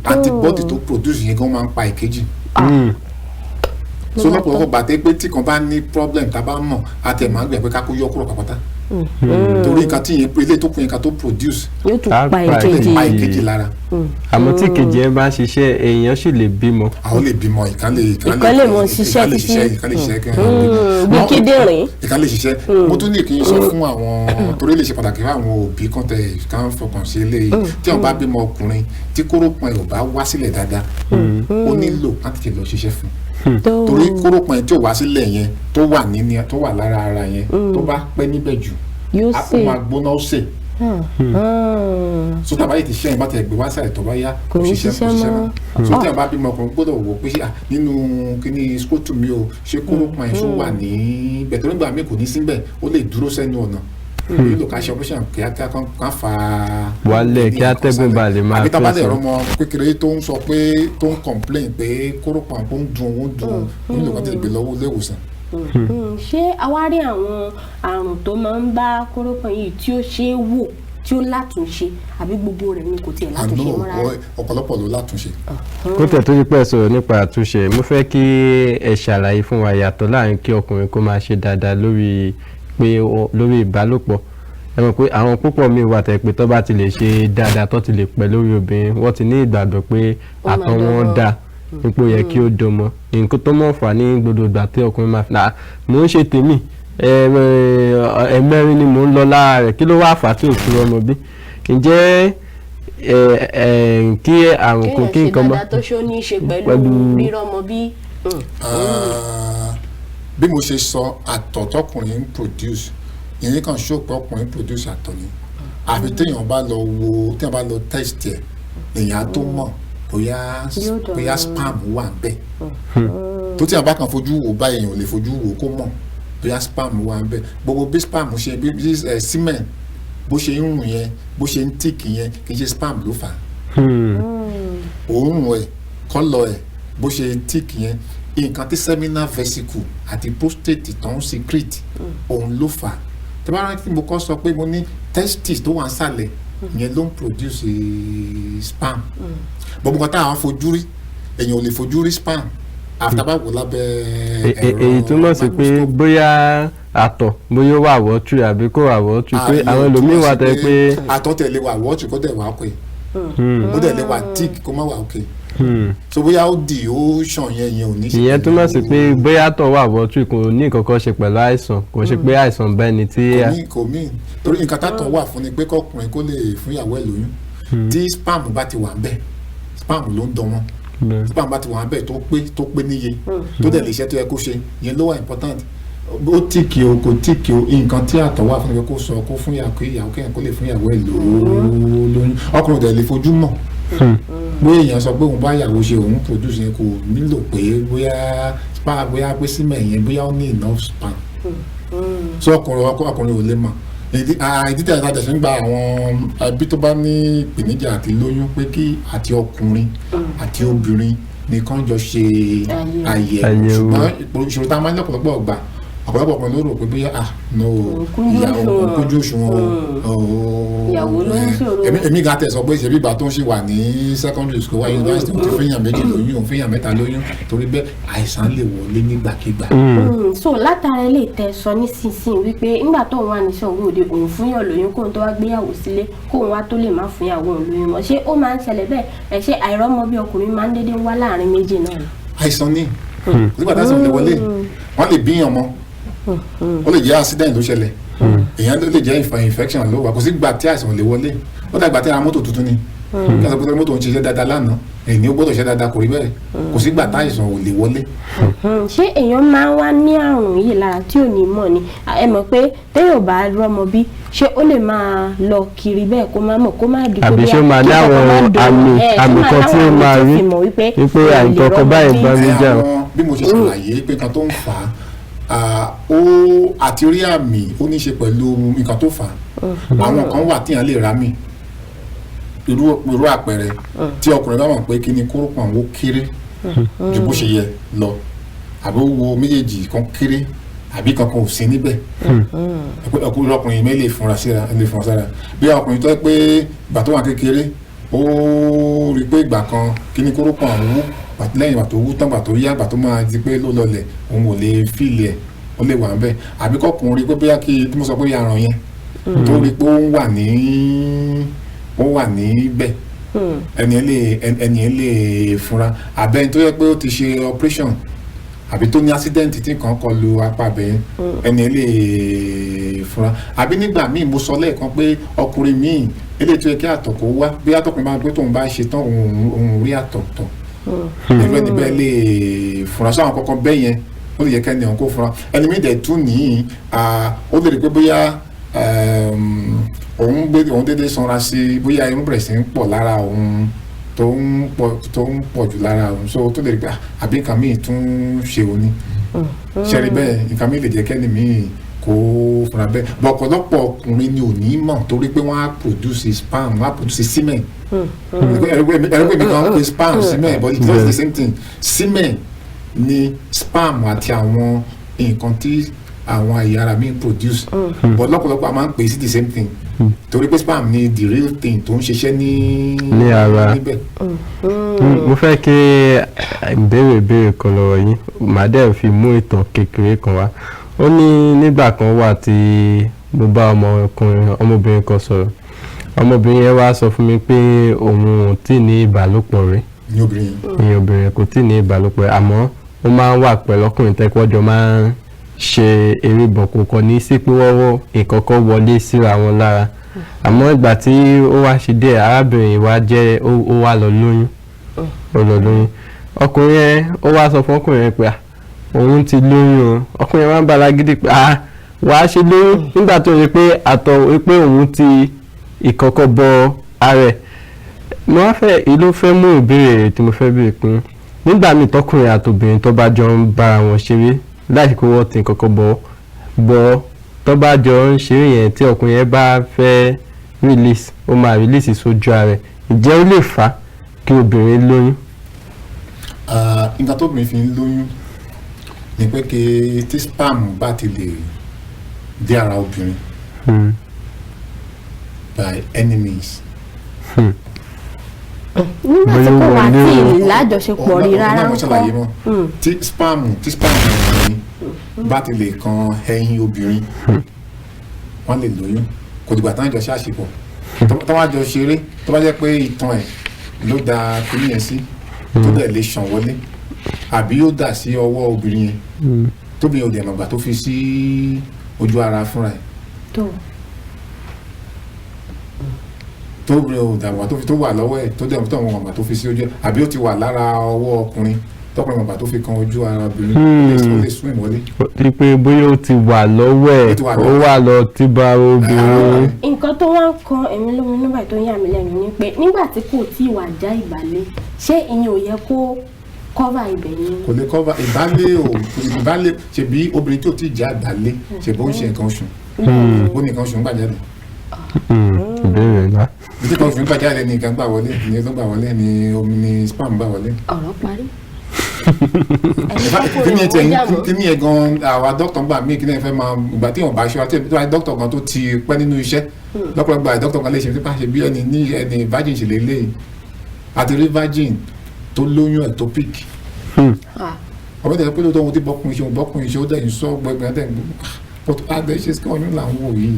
antibody tó produce yẹn gan máa ń pa ìkejì. So lọ́pọ̀lọpọ̀ gbàtẹ́ pé tí kan bá ní problem, tá a bá mọ̀, a tẹ̀ máa ń gbà pé ká kó yọ kúrò pàpàtà, torí nǹkan tí yẹn ilé tó kún yẹn ká tó produce Yóò tún Á pa pa lè ìkejì. pa ìkejì lára. Àmọ́ tí ìkejì ẹ bá ń ṣiṣẹ́, èèyàn sì lè bímọ. Àwọn lè bímọ, ìkan lè Ìkan lè mọ ṣiṣẹ́ ìkan lè títí. ṣiṣẹ́, ìkan lè ṣiṣẹ́ kí wọ́n Bí kíndìnrín. Ìkan lè ṣiṣẹ́. Mo tún ní kí n sọ fún àwọn, torí lè ṣe pàtàkì fún àwọn òbí kan tẹ kàn fọkàn sí eléyìí: tí wọn bá bímọ ọkùnrin, tí kórópọ̀n ẹ̀ ò bá wá sílẹ̀ dáadáa, ó nílò láti tètè lọ ṣiṣẹ́ fún Tó torí kórópọ̀n ẹ̀ tí ò wá sílẹ̀ yẹn, tó wà ní tó wà lára ara yẹn, tó bá pẹ́ níbẹ̀ jù, Yóò á sè. ó máa gbóná, ó sè. So tá a bá yìí ti ṣe yẹn, bá tẹ̀ gbé wá sàlẹ̀, tó bá yá, Kò ní ṣiṣẹ́ mọ́. So tí a bá bímọ ọkùnrin, gbọ́dọ̀ wò pé ṣé, ah, nínú kíní scrotum mi o, ṣé kórópọ̀n ẹ̀ ṣó wà ní bẹ̀? Tó nígbà míì kò ní síbẹ̀, ó lè dúró sẹ́nu ọ̀nà, nílò ká ṣe operation kíákíá kan fa Wálẹ̀, kí atẹ́gùn ba lè máa àbí tá a bá fẹ́ dẹ̀ sí. rọmọ kékeré tó ń sọ pé, tó ń complain pé kórópọ̀n ó ń dùn, ó ń dùn, ó nílò ká tètè gbé lọ́wọ́ ilé ìwòsàn. Ṣé a wá rí àwọn àrùn tó máa ń bá kórópọ̀n yìí tí ó ṣe é wò, tí ó látúnṣe, àbí gbogbo rẹ̀ ni kò tiẹ̀ Àná látúnṣe mọ́ rárá? Ọ̀pọ̀lọpọ̀ ló látúnṣe. Kó tẹ̀ tó di pẹ́ sọ̀rọ̀ nípa àtúnṣe, mo fẹ́ kí ẹ ṣàlàyé fún wa ìyàtọ̀ láàrin kí ọkùnrin kó máa ṣe dáadáa lórí pé lórí ìbálòpọ̀. Ẹ mọ̀ pé àwọn púpọ̀ míì wà tẹ̀ pé tó bá ti lè ṣe dáadáa, tó ti lè pẹ́ lórí obìnrin, wọ́n ti ní ìgbàgbọ́ pé Ó máa àtọ̀ wọn dánmọ́. dáa, nípò yẹ kí ó dánmọ́. Nǹkan tó mọ̀ fà ní gbogbo ìgbà tí ọkùnrin máa fi nà mò ń ṣe tèmi, ẹ̀ẹ̀mẹrin ni mò ń lọ lára rẹ̀, kí ló wá fà á tí ò fi ọmọ bí? Ǹjẹ́ ẹ ẹ kí àrùn kò Kéèyàn kí ṣe nǹkan mọ́ dáadáa tó, ṣó ní í ṣe pẹ̀lú pẹ̀lú- rírọ́mọ bí? Ah, bí mo ṣe sọ, àtọ̀ tọkùnrin ń produce ìyẹn kan ṣó pé ọkùnrin produce àtọ̀ ni, àfi téèyàn bá lọ wo, téèyàn bá lọ test ẹ̀, èèyàn á tó mọ̀ bóyá Yóò dọ̀. bóyá sperm wà ń bẹ̀. Tó téèyàn bá kàn fojú wò báyìí, èèyàn ò lè fojú wò kó mọ̀ bóyá sperm wà ń bẹ̀. Gbogbo bí sperm ṣe bí semen bó ṣe ń rùn yẹn, bó ṣe ń thick yẹn, kì í ṣe sperm ló fà á. Òórùn ẹ̀, colour ẹ̀, bó ṣe thick yẹn, nǹkan tí seminal vesicle àti prostate tó ń secrete, òun ló fà á. Tí bá rántí, mo kọ́ sọ pé mo ní testis tó wà ń sàlẹ̀ yẹn ló ń produce sperm. Gbogbo nǹkan táwọn fojú rí, èèyàn ò lè fojú rí sperm after bá wò lábẹ́ ẹ̀rọ Èyí túmọ̀ sí pé microscope. Bóyá àtọ̀, bóyá ó wà watery àbí kò wà watery, pé Ah, àwọn ìyẹn ẹlòmíín túmọ̀ wà sí tẹ́ pé àtọ̀ tẹ̀lé wà watery, kó dẹ̀ wà okay, ó dẹ̀ lè wà thick, kó má wà okay. So bóyá ó dì, ó ṣàn yẹn, yẹn ò ní ṣe Ìyẹn túmọ̀ sí pẹ̀lú- pé bóyá àtọ̀ wà watery kò ní nǹkan kan ṣe pẹ̀lú àìsàn, kò ṣe pé àìsàn bẹ́ẹ̀ ni tí Kò ní torí nǹkan tátọ̀ wà fún ni pé kọkùnrin kó lè fún ìyàwó ẹ̀ lóyún. Tí sperm bá ti wà ń bẹ̀, sperm ló ń dán wọn, sperm bá ti wà ń bẹ̀ tó pé níye, tó dẹ̀ lè ṣe tó yẹ kó ṣe, ìyẹn ló wà important. Ó thick o, kò thick o, nǹkan tí àtọ̀ wà fún ni pé kó sọ kó fún ìyàwó, ìyàwó kéèyàn kó lè fún ìyàwó ẹ̀ lóyún. Ọkùnrin dẹ̀ lè fojú mọ̀ bóyá èèyàn sọ pé òun bá ìyàwó ṣe, òun produce yẹn, kò nílò pé bóyá sperm, bóyá pé semen yẹn, bóyá ó ní enough sperm. So ọkùnrin ò lè mọ̀. Ìdí tí a tẹ̀sí ń gba àwọn ẹbí tó bá ní ìpèníjà àti lóyún pé kí àti ọkùnrin àti obìnrin nìkan jọ ṣe àyẹ̀wò. Àyẹ̀wò. Ṣùgbọ́n ìṣòro tá a máa ń lọ́pọ̀lọpọ̀ gbà, Ọ̀pọ̀lọpọ̀ ọkùnrin ló rò pé bóyá, ah no, kúnjú ìyàwó òṣùwọ̀n. Kúnjú òṣùwọ̀n o. Ìyàwó ló ń ṣòro. Èmi gan tẹ̀ sọ pé ṣebí ìgbà tó ń ṣì wà ní secondary school wá university, òun ti fẹ́yàn méjì lóyún, òun fẹ́yàn mẹ́ta lóyún, torí bẹ́ẹ̀ àìsàn lè wọlé nígbàkigbà. So látara ilé tẹ sọ nísinsìnyí wípé nígbà tó ń wà ní Ṣàngó Òde, òun fúnyàn lóyún kóun tó wá gbéyàwó sílé, kóun wá tó lè má fúnyàwó òun lóyún mọ́, ṣé ó máa ń ṣẹlẹ̀ bẹ́ẹ̀? Ẹ ṣé àìrọ́mọ bí ọkùnrin máa ń dédé wá láàrin méjì náà ni? Àìsàn ní nígbà tí àìsàn lè wọlé, wọ́n lè bíyàn mọ́, ó lè jẹ́ accident ló ṣẹlẹ̀, èèyàn ló lè jẹ́ infection ló wà. Kò sí gbà tí àìsàn lè wọlé. Ó dàgbà tí ara mọ́tò tuntun ni, kí a sọ pé mọ́tò ń ṣiṣẹ́ dáadáa lánàá, èyí ó gbọ́dọ̀ ṣe dáadáa, kò rí bẹ́ẹ̀. Kò sí gbà tí àìsàn ò lè wọlé. Ṣé èèyàn máa ń wá ní àrùn yìí lára tí ò ní mọ̀ ni? Ẹ mọ̀ pé téèyàn ò bá rọ́mọ bí, ṣé ó lè máa lọ kiri bẹ́ẹ̀ kó má mọ̀, kó má di pé Àbí bóyá ṣé ó máa kí ní nǹkan àwọn má dùn àmì ẹ̀, ṣé àmì máa kan tí ó láwọn àmì máa tó rí fi mọ̀ wípé wípé òun lè àìkọ́kọ́ rọ́mọ báyìí bí? bá mi jà o. Àwọn bí mo ṣe ṣàlàyé pé nǹkan tó ń fà á, ó àti rí àmì, ó ní í ṣe pẹ̀lú nǹkan tó fà á. Àwọn kan wà tíyàn lè rà mí, irú àpẹẹrẹ tí ọkùnrin bá mọ̀ pé kí ni kórópọ̀n ó kéré ju bó ṣe yẹ lọ, àbí ó wo méjèèjì kan kéré, àbí kankan ò sí níbẹ̀, ọkùnrin ọkùnrin mi lè fúnra síra, lè fúnra sára. Bí ọkùnrin tó yẹ pé ìgbà tó wà kékeré, ó rí i pé ìgbà kan kí ni kórópọ̀n àwọn wú, lẹ́yìn ìgbà tó wú tán, ìgbà tó yá, ìgbà tó máa di pé ló lọlẹ̀, òun ò lè feel ẹ̀, ó lè wà níbẹ̀. Àbí kọkùnrin rí pé bóyá kí tí mo sọ pé aràn yẹn, tó rí pé ó wà níbẹ̀, ẹni ẹ lè fúnra. Àbẹ́ni tó yẹ pé ó ti ṣe operation, àbí tó ní accident tí nǹkan kọlu apá abẹ́yẹn, ẹni ẹ lè fúnra. Àbí nígbà míì, mo sọ lẹ́ẹ̀kan pé ọkùnrin míì, eléyìí tó yẹ kí àtọ̀ kó wá, bí àtọkùnrin máa pé tóun bá ṣe tán, òun rí àtọ̀ tọ̀, irú ẹni bẹ́ẹ̀ lè fúnra. Sọ àwọn kankan bẹ́ẹ̀ yẹn, ó lè yẹ kẹ́ni ọ̀hún kó fúnra. Ẹni míì dẹ̀ tún ní, ó lè rí pé bóyá òun gbé òun dédé sanra sí, bóyá irun bẹ̀rẹ̀ sí ń pọ̀ lára òun, tó ń pọ̀ jù lára òun, so tó lè rí pé àbí nǹkan míì tún ṣe òun ni ṣẹ́rí bẹ́ẹ̀. Nǹkan míì lè jẹ́ kẹ́ni míì kó fúnra bẹ́ẹ̀ bọ̀. Ọ̀pọ̀lọpọ̀ ọkùnrin ni ò ní mọ̀, torí pé wọ́n á produce sperm, wọ́n á produce semen. Ẹ̀rọ pé mi kan pe sperm, semen, but it's just the same thing. Semen ni sperm àti àwọn nǹkan tí àwọn ẹ̀yà ara mi produce, but lọ́pọ̀lọpọ̀ a máa ń pè é sí the same thing, torí pé sperm ni the real thing tó ń ṣiṣẹ́ ní Ní ara. níbẹ̀. Mo fẹ́ kí ìbéèrè kan lọ́wọ́ yín, màá dẹ̀ fi mú ìtàn kékeré kan wá. Ó ní nígbà kan wà tí mo bá ọmọkùnrin, ọmọbìnrin kan sọ̀rọ̀. Ọmọbìnrin yẹn wá sọ fún mi pé òun ò tí ì ní ìbálòpọ̀ rí. Ní obìnrin yẹn? Ní obìnrin kò tí ì ní ìbálòpọ̀ rí, àmọ́ ó máa ń wà pẹ̀lú ọkùnrin tẹ́kọ̀ọ́jọ máa ń ṣe eré bọ̀, kò kàn ní sí pé wọ́wọ́ ìkọ̀kọ̀ wọlé síra wọn lára. Àmọ́ ìgbà tí ó wá ṣe díẹ̀, arábìnrin yìí wá jẹ́ ó wá lọ lóyún, ó lọ lóyún. Ọkùnrin yẹn, ó wá sọ fún ọkùnrin yẹn pé, "Ah, òun ti lóyún o." Ọkùnrin yẹn wá ń bá alágídí pé, "Ah, wàá ṣe lóyún nígbà tó rí pé àtọ̀ pé òun ti ìkọ̀kọ̀ bọ ara ẹ̀." Mo wá fẹ́, èyí ló fẹ́ mú ìbéèrè tí mo fẹ́ béèrè pé nígbà míì tọkùnrin àtobìnrin tó bá jọ ń bára wọn ṣeré láì kó wọ́n ti kọ́kọ́ bọ̀ bọ̀, tó bá jọ ń ṣeré yẹn, tí ọkùnrin yẹn bá fẹ́ release, ó máa release sójú ara ẹ̀, ǹjẹ́ ó lè fà á kí obìnrin lóyún? Nǹkan tóbìnrin fi ń lóyún ni pé kí tí sperm bá ti lè dé ara obìnrin by any means. Nígbà tí Bóyá kò wá wọlé tí o. ì lájọṣepọ̀ rí rárá Náà mo ń ṣàlàyé kọ́? mọ́. Tí sperm obìnrin bá ti lè kan ẹyin obìnrin, wọ́n lè lóyún. Kò dìgbà táwọn jọ ṣàṣepọ̀, tó bá jọ ṣeré, tó bá jẹ́ pé itan ẹ̀ ló da kíní yẹn sí, tó dẹ̀ lè ṣàn wọlé, àbí ó dà sí ọwọ́ obìnrin yẹn, tóbi ò dẹ̀ mọ̀gbà tó fi sí ojú ara fúnra ẹ̀, tó tóbi ò dàgbà tó fi tó wà lọ́wọ́ ẹ̀, tó dẹ̀ tó àwọn mọ̀gbà tó fi sí ojú ẹ̀, àbí ó ti wà lára ọwọ́ ọkùnrin, tọkùnrin mọ̀gbà tó fi kan ojú ara obìnrin, ó lè sún ìwọlé. Ti pé bóyá ó ti wà lọ́wọ́ ẹ̀, Ó ti wà ó lọ́wọ́. wà lọ tí bá obìnrin. Nǹkan tó wá ń kan èmi lóminú báyìí, tó ń yà mí lẹ́nu ni pé nígbà tí kò tí ì wà já ìbálẹ̀, ṣé ìyẹn ò yẹ kó cover ibẹ̀ yẹn? Kò lè cover ìbálẹ̀ o. Ìbálẹ̀, ṣebí obìnrin tó ti já ìbálẹ̀, ṣebí ó ń ṣe nǹkan oṣù, ó ní nǹkan oṣù ń gbà jáde. Ìbéèrè ńlá. Bí tí nǹkan oṣù ń gbà jáde ní nǹkan gbà wọlé, ní ló gbà wọlé, ní omi, ní sperm gbà wọlé. Ọ̀rọ̀ parí. Kíni ẹ tiẹ̀, kíni ẹ gan, àwa dókítà gbà mí, kíni ẹ fẹ́ máa ìgbà tí èèyàn bá ṣe àti dókítà kan tó ti pẹ́ nínú iṣẹ́ lọ́pọ̀lọpọ̀, dókítà kan lè ṣe nípa ṣe bí ẹni ní ẹni virgin ṣe lè léyìí àti rí virgin tó lóyún ectopic. Ọmọ ìtẹ̀lẹ́ pé lóòótọ́ ohun tí bọ́kùnrin ṣe, òun bọ́kùnrin ṣe, ó dẹ̀ ń sọ gbẹgbẹ dẹ̀ ń gbọ́ adé ṣe sí oyún là ń wò yìí.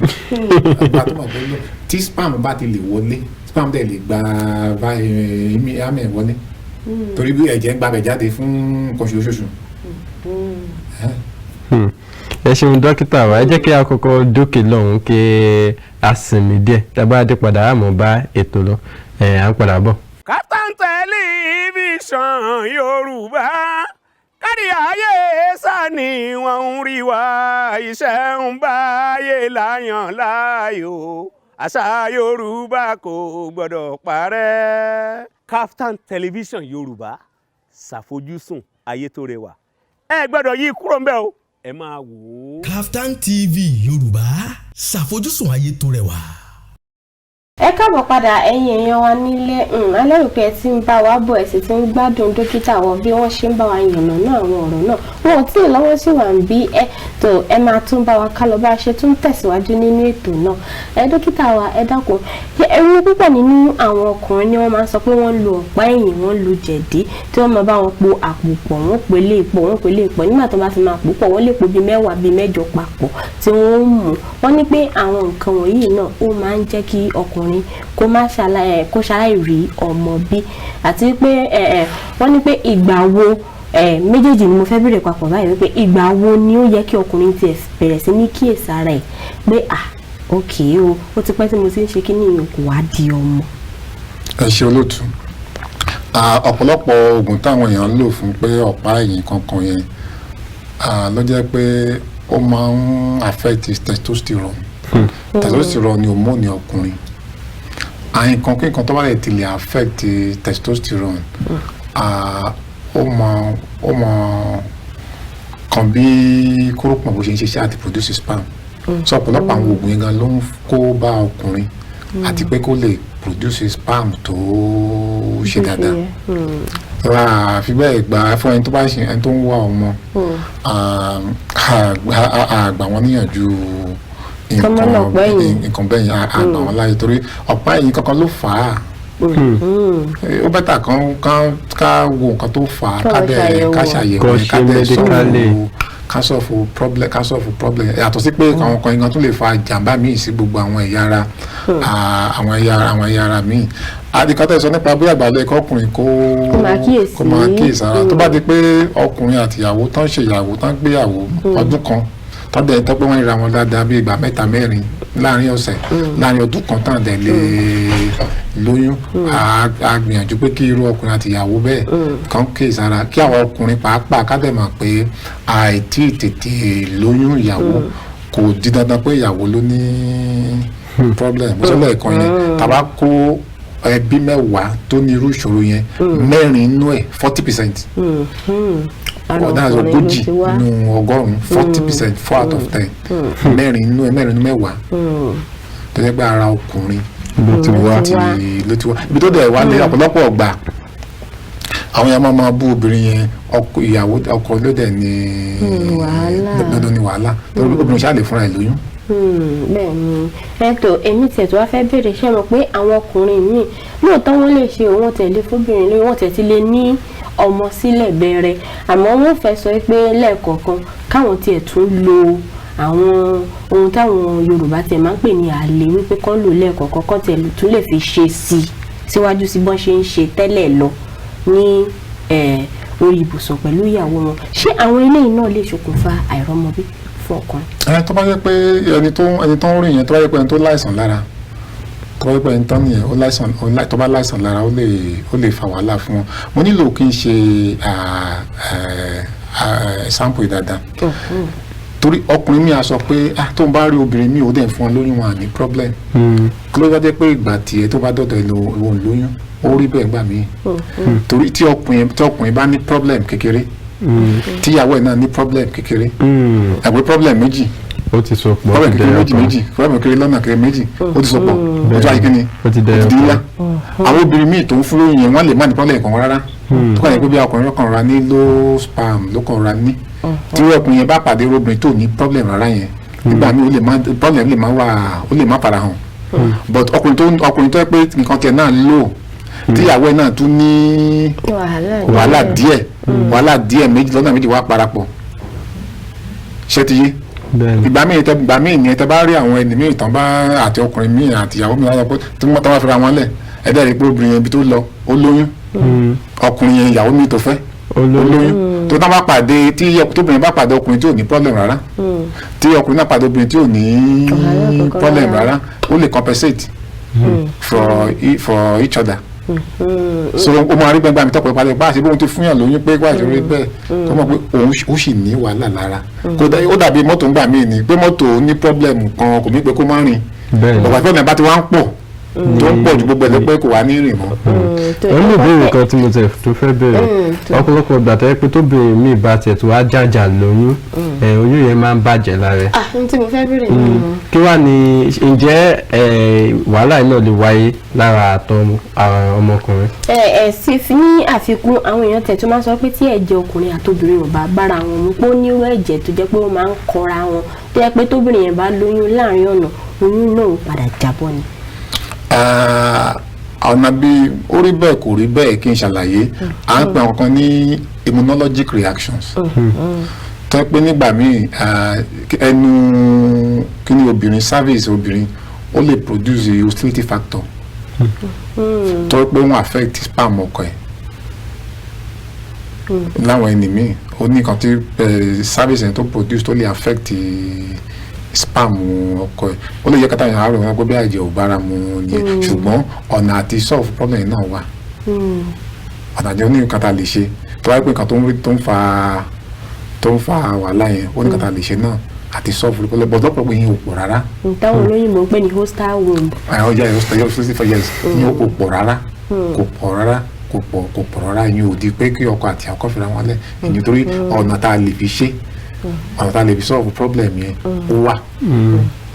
Àgbà tó mọ̀ pé ló tí sperm bá ti lè wọlé, sperm dẹ̀ lè gba àmì ẹ̀ wọlé, torí bí ẹ̀jẹ̀ ń gbabẹ̀ jáde fún nǹkan oṣooṣù. Ẹ ṣeun dókítà wa. Ẹ jẹ́ kí a kọ́kọ́ dókè lọ́hùn kí a sinmi díẹ̀. Tá a bá dé padà, á mọ̀ bá ètò lọ. Ẹ̀ à ń padà bọ̀. Kaftan Television Yorùbá, kárí ayé sani wọ́n ń rí wa, iṣẹ́ ń báyé láyàn láàyò, àṣà Yorùbá kò gbọ́dọ̀ parẹ́. Kaftan Television Yorùbá, ṣàfojúsùn ayé tó rẹwà. Ẹ gbọ́dọ̀ yí kúrò ńbẹ̀ o, ẹ máa wò ó. Kaftan TV Yorùbá, ṣàfojúsùn ayé tó rẹwà. Ẹ káàbọ̀ padà, ẹ̀yin èèyàn wa nílé. A lérò pé ẹ ti ń bá wa bọ̀, ẹ sì ti ń gbádùn dókítà wọn bí wọ́n ṣe ń bá wa yànnàná àwọn ọ̀rọ̀ náà. Wọn ò tí ì lọ́wọ́ sí wà ń bí ẹ tó, ẹ máa tún bá wa ká lọ bá a ṣe tún tẹ̀síwájú nínú ètò náà. Ẹ dókítà wa, ẹ dákun, ẹ̀rù púpọ̀ nínú àwọn ọkùnrin ni wọ́n máa ń sọ pé wọ́n lo ọ̀pá ẹ̀yìn, wọ́n lo jẹ̀dí, tí wọ́n máa bá wọn po àpò pọ̀, wọ́n pè lé pọ̀, wọ́n pè lé pọ̀. Nígbà tó bá fi máa pò pọ̀, wọ́n lè po bíi 10, bíi 8 papọ̀ tí wọ́n ń mú. Wọ́n ní pé àwọn nǹkan wọ̀nyí náà, ó máa ń jẹ́ kí ọkùnrin kó má ṣàlàyé, kó ṣàlàyé rí ọmọ bí. Àti pé wọ́n ní pé ìgbà wo, méjèèjì ni mo fẹ́ bèrè papọ̀ báyìí, wípé ìgbà wo ni ó yẹ kí ọkùnrin tiẹ̀ bẹ̀rẹ̀ sí ní kíyèsára ẹ̀ pé, ah, ok o, ó ti pẹ́ tí mo ti ń ṣe kí ni, kò wá di ọmọ? Ẹ ṣe olóòtú. Ọ̀pọ̀lọpọ̀ oògùn táwọn èèyàn ń lò fún pé ọ̀pá ẹ̀yìn kankan yẹn ló jẹ́ pé ó máa ń affect testosterone. Testosterone ni hormone ọkùnrin. Àyìnkan kí nǹkan tó bá lè ti lè affect testosterone, ó máa kan bí kórópọ̀n bó ṣe ń ṣiṣẹ́ àti produce sperm. So ọ̀pọ̀lọpọ̀ àwọn oògùn yẹn gan ló ń kó bá ọkùnrin àti pé kó lè produce sperm tó ṣe dáadáa. Àfi bẹ́ẹ̀ gbà fún ẹni tó bá ṣe, ẹni tó ń wá ọmọ, àgbà wọn níyànjú nǹkan bẹ́ẹ̀ yẹn, àgbà wọn láyé, torí ọ̀pá ẹ̀yìn kankan ló fà á. Ó better kan ká wo nǹkan tó fà á, ká dẹ̀ ká ṣàyẹ̀wò, ká dẹ̀ sọ̀rọ̀, ká solve problem. Yàtọ̀ sí pé àwọn kan nǹkan tó lè fa ìjàmbá míì sí gbogbo àwọn ẹ̀yà ara, àwọn ẹ̀yà ara míì. Àdìkọ́tà sọ nípa bí àgbàdo ẹ̀kọ́ ọkùnrin kó máa kíyèsí ara, tó bá di pé ọkùnrin àti ìyàwó tán ṣe ìyàwó tán gbéyàwó ọdún kan, tán dẹ̀ tọ́ pé wọ́n ríra wọn dáadáa bí ìgbà mẹ́ta, mẹ́rin láàrin ọ̀sẹ̀, láàrin ọdún kan, tán dẹ̀ lè lóyún, a gbìyànjú pé kí irú ọkùnrin àti ìyàwó bẹ́ẹ̀ kàn kíyèsí ara. Kí àwọn ọkùnrin pàápàá ká dẹ̀ mọ̀ pé àìtí tètè lóyún ìyàwó kò di dandan pé ìyàwó ló ní problem. Mo sọ lẹ́ẹ̀kan yẹn, tàbá kó ẹbí 10 tó ní irú ìṣòro yẹn, 4 nínú ẹ̀, 40%, ọ̀dà 40 nínú ọgọ́rùn-ún, 40%, 4 out of 10, 4 nínú ẹ̀, 4 nínú 10 tó jẹ́ pé ara ọkùnrin ló ti wá. Ló ti wá. Ibi tó dẹ̀ wá lé, ọ̀pọ̀lọpọ̀ ọgbà àwọn yẹn máa bú obìnrin yẹn, ọkọ ìyàwó, ọkọ ló dẹ̀ ní lọ́dọ̀ ní wàhálà, torí obìnrin ṣáà lè fúnra ẹ̀ lóyún. Bẹ́ẹ̀ ni. Ẹ̀tọ́ èmi tiẹ̀ tó wá fẹ́ béèrè, ṣé mọ̀ pé àwọn ọkùnrin míì lóòótọ́ wọ́n lè ṣe òun tẹ̀lé fóbìnrin lóyún, wọ́n tẹ̀ ti lè ní ọmọ sílẹ̀ bẹ̀rẹ̀, àmọ́ wọ́n fẹ́ sọ pé lẹ́ẹ̀kọ̀ọ̀kan káwọn tiẹ̀ tún lo àwọn ohun táwọn Yorùbá tiẹ̀ máa ń pè ní àlè, wípé kán lò lẹ́ẹ̀kọ̀ọ̀kan, kán tiẹ̀ tún lè fi ṣe sí i síwájú sí bọ́n ṣe ń ṣe tẹ́lẹ̀ lọ ní orí ibùsùn pẹ̀lú ìyàwó wọn. Ṣé àwọn eléyìí náà lè ṣokùnfà àìrọ́mọbí fún ọkùnrin? Ẹ tó bá yẹ pé ẹni tó ń rìn yẹn, tó bá yẹ pé ẹni tó láìsàn lára, tó bá yẹ pé ẹni tó nìyẹn ó láìsàn, tó bá láìsàn lára, ó lè fa wàhálà fún wọn. Mo nílò kí n ṣe sample dáadáa, torí ọkùnrin mi á sọ pé, ah, tó ń bá rí obìnrin mi, ò dẹ̀ fún ọ lóyún, wọn à ní problem. Kí ló bá jẹ́ pé ìgbà tiẹ̀ tó bá dọ̀dọ̀ ẹ lò ó lóyún? Ó rí bẹ́ẹ̀ gbà mí, torí tí ọkùnrin bá ní problem kékeré, tíyàwó ẹ̀ náà ní problem kékeré, àgbẹ̀ problem méjì. Ó ti so pọ̀, ó Problem ti kékeré dẹyọ méjì kan. méjì, problem kékeré lọ́nà kékeré méjì, ó ti so pọ̀, ó tún wáyé kíni? Ó ti dẹyọ Ó ti di ńlá. kan. Àwọn obìnrin míì tó ń fún lóyún yẹn, wọ́n lè má ní problem kan rárá, tó kàn yẹ pé bí ọkùnrin kan ra ní low sperm ló kàn ra ní. Tí ọkùnrin yẹn bá pàdé obìnrin tó ní problem rárá yẹn, nígbà míì ó lè má problem lè má wà, ó lè má farahàn, but ọkùnrin tó yẹ pé nǹkan tiẹ̀ náà lò, tíyàwó ẹ̀ náà tún ní wàhálà wàhálà díẹ̀, wàhálà díẹ̀ méjì lọ́nà méjì wá parapọ̀, ṣé ti yé? Bẹ́ẹ̀ni. Ìgbà míì ni tẹ bá rí àwọn ẹni míì tán bá àti ọkùnrin míì àti ìyàwó míì lọ́wọ́ pé tí wọ́n tán bá fira wọn lẹ̀, ẹ̀dá rí pé obìnrin yẹn ibi tó lọ, ó lóyún. Ọkùnrin yẹn, ìyàwó míì tó fẹ́, ó lóyún. Tó tán bá pàdé, tí tóbìnrin bá pàdé ọkùnrin tí ò ní problem rárá, tí ọkùnrin náà pàdé obìnrin tí ò ní wàhálà kankan problem rárá. rárá, ó lè compensate for each other. So ó máa rí gbẹngbà mi tọpọ ìpàdé bá a ṣe bí òun ti fún yàn lóyún pé wáyé rí bẹ́ẹ̀, tó mọ̀ pé òun ó sì ní wàhálà lára. Ó dàbí mọ́tò ń gbà mí ni pé mọ́tò ní problem kan, kò ní pé kó má rìn. Ọ̀gbà tí problem bá ti wá ń pọ̀, tó ń pọ̀ ju gbogbo ẹ̀ lọ, pé kò wá ní rìn mọ́. Ó ní ìbéèrè kan tí mo tẹ̀ tó fẹ́ béèrè. Ọ̀pọ̀lọpọ̀ ìgbà tó yẹ pé tóbìnrin míì bá tiẹ̀ tó wá jàjà lóyún, oyún yẹn máa ń bàjẹ́ lára ẹ̀. Ah, n tí mo fẹ́ béèrè nínú. Kí wàá ní, ǹjẹ́ wàhálà yìí náà lè wáyé lára àtọ̀ ara ọmọkùnrin? Ẹ ẹ sì fi ní àfikún, àwọn èèyàn tẹ̀ tó máa ń sọ pé tí ẹ̀jẹ̀ ọkùnrin àtobìnrin ò bá bára wọn mu, pé ó nírú ẹ̀jẹ̀ tó jẹ́ pé ó máa ń kọra wọn, tó jẹ́ pé tóbìnrin yẹn bá lóyún láàrin ọ̀nà, oyún náà ó padà jábọ́ ni. Ah, ọ̀nà bíi ó rí bẹ́ẹ̀, kò rí bẹ́ẹ̀, kí n ṣàlàyé. À ń pè àwọn kan ní immunologic reactions, tó yẹ pé nígbà míì, ẹnu kíní obìnrin, cervix obìnrin, ó lè produce hostility factor tó yẹ pé wọ́n affect sperm ọkọ ẹ̀. Láwọn ẹni míì, ó ní nǹkan tí cervix yẹn tó produce tó lè affect sperm ọkọ ẹ̀. Ó lè jẹ́ kátà yẹn àárò wọn pé bí àjẹ́ ò bára mu nìyẹn, ṣùgbọ́n ọ̀nà àti solve problem yẹn náà wà. Ọ̀nà àti oní nǹkan tá a lè ṣe tó wáyé pé nǹkan tó ń rí tó ń fa wàhálà yẹn, ó ní nǹkan tá a lè ṣe náà àti solve problem, but lọ́pọ̀lọpọ̀ yẹn ò pọ̀ rárá. Táwọn olóyìnbó ń pè ní hostile womb. Àwọn ọjà yóò yẹn kò pọ̀ rárá, kò pọ̀ rárá, kò pọ̀, kò pọ̀ rárá. Ìyẹn ò di pé kí ọkọ àti ọkọ fira wọn lẹ̀ ìyẹn, torí ọ̀nà tá a lè fi ṣe, ọ̀nà tá a lè fi solve problem yẹn, ó wà,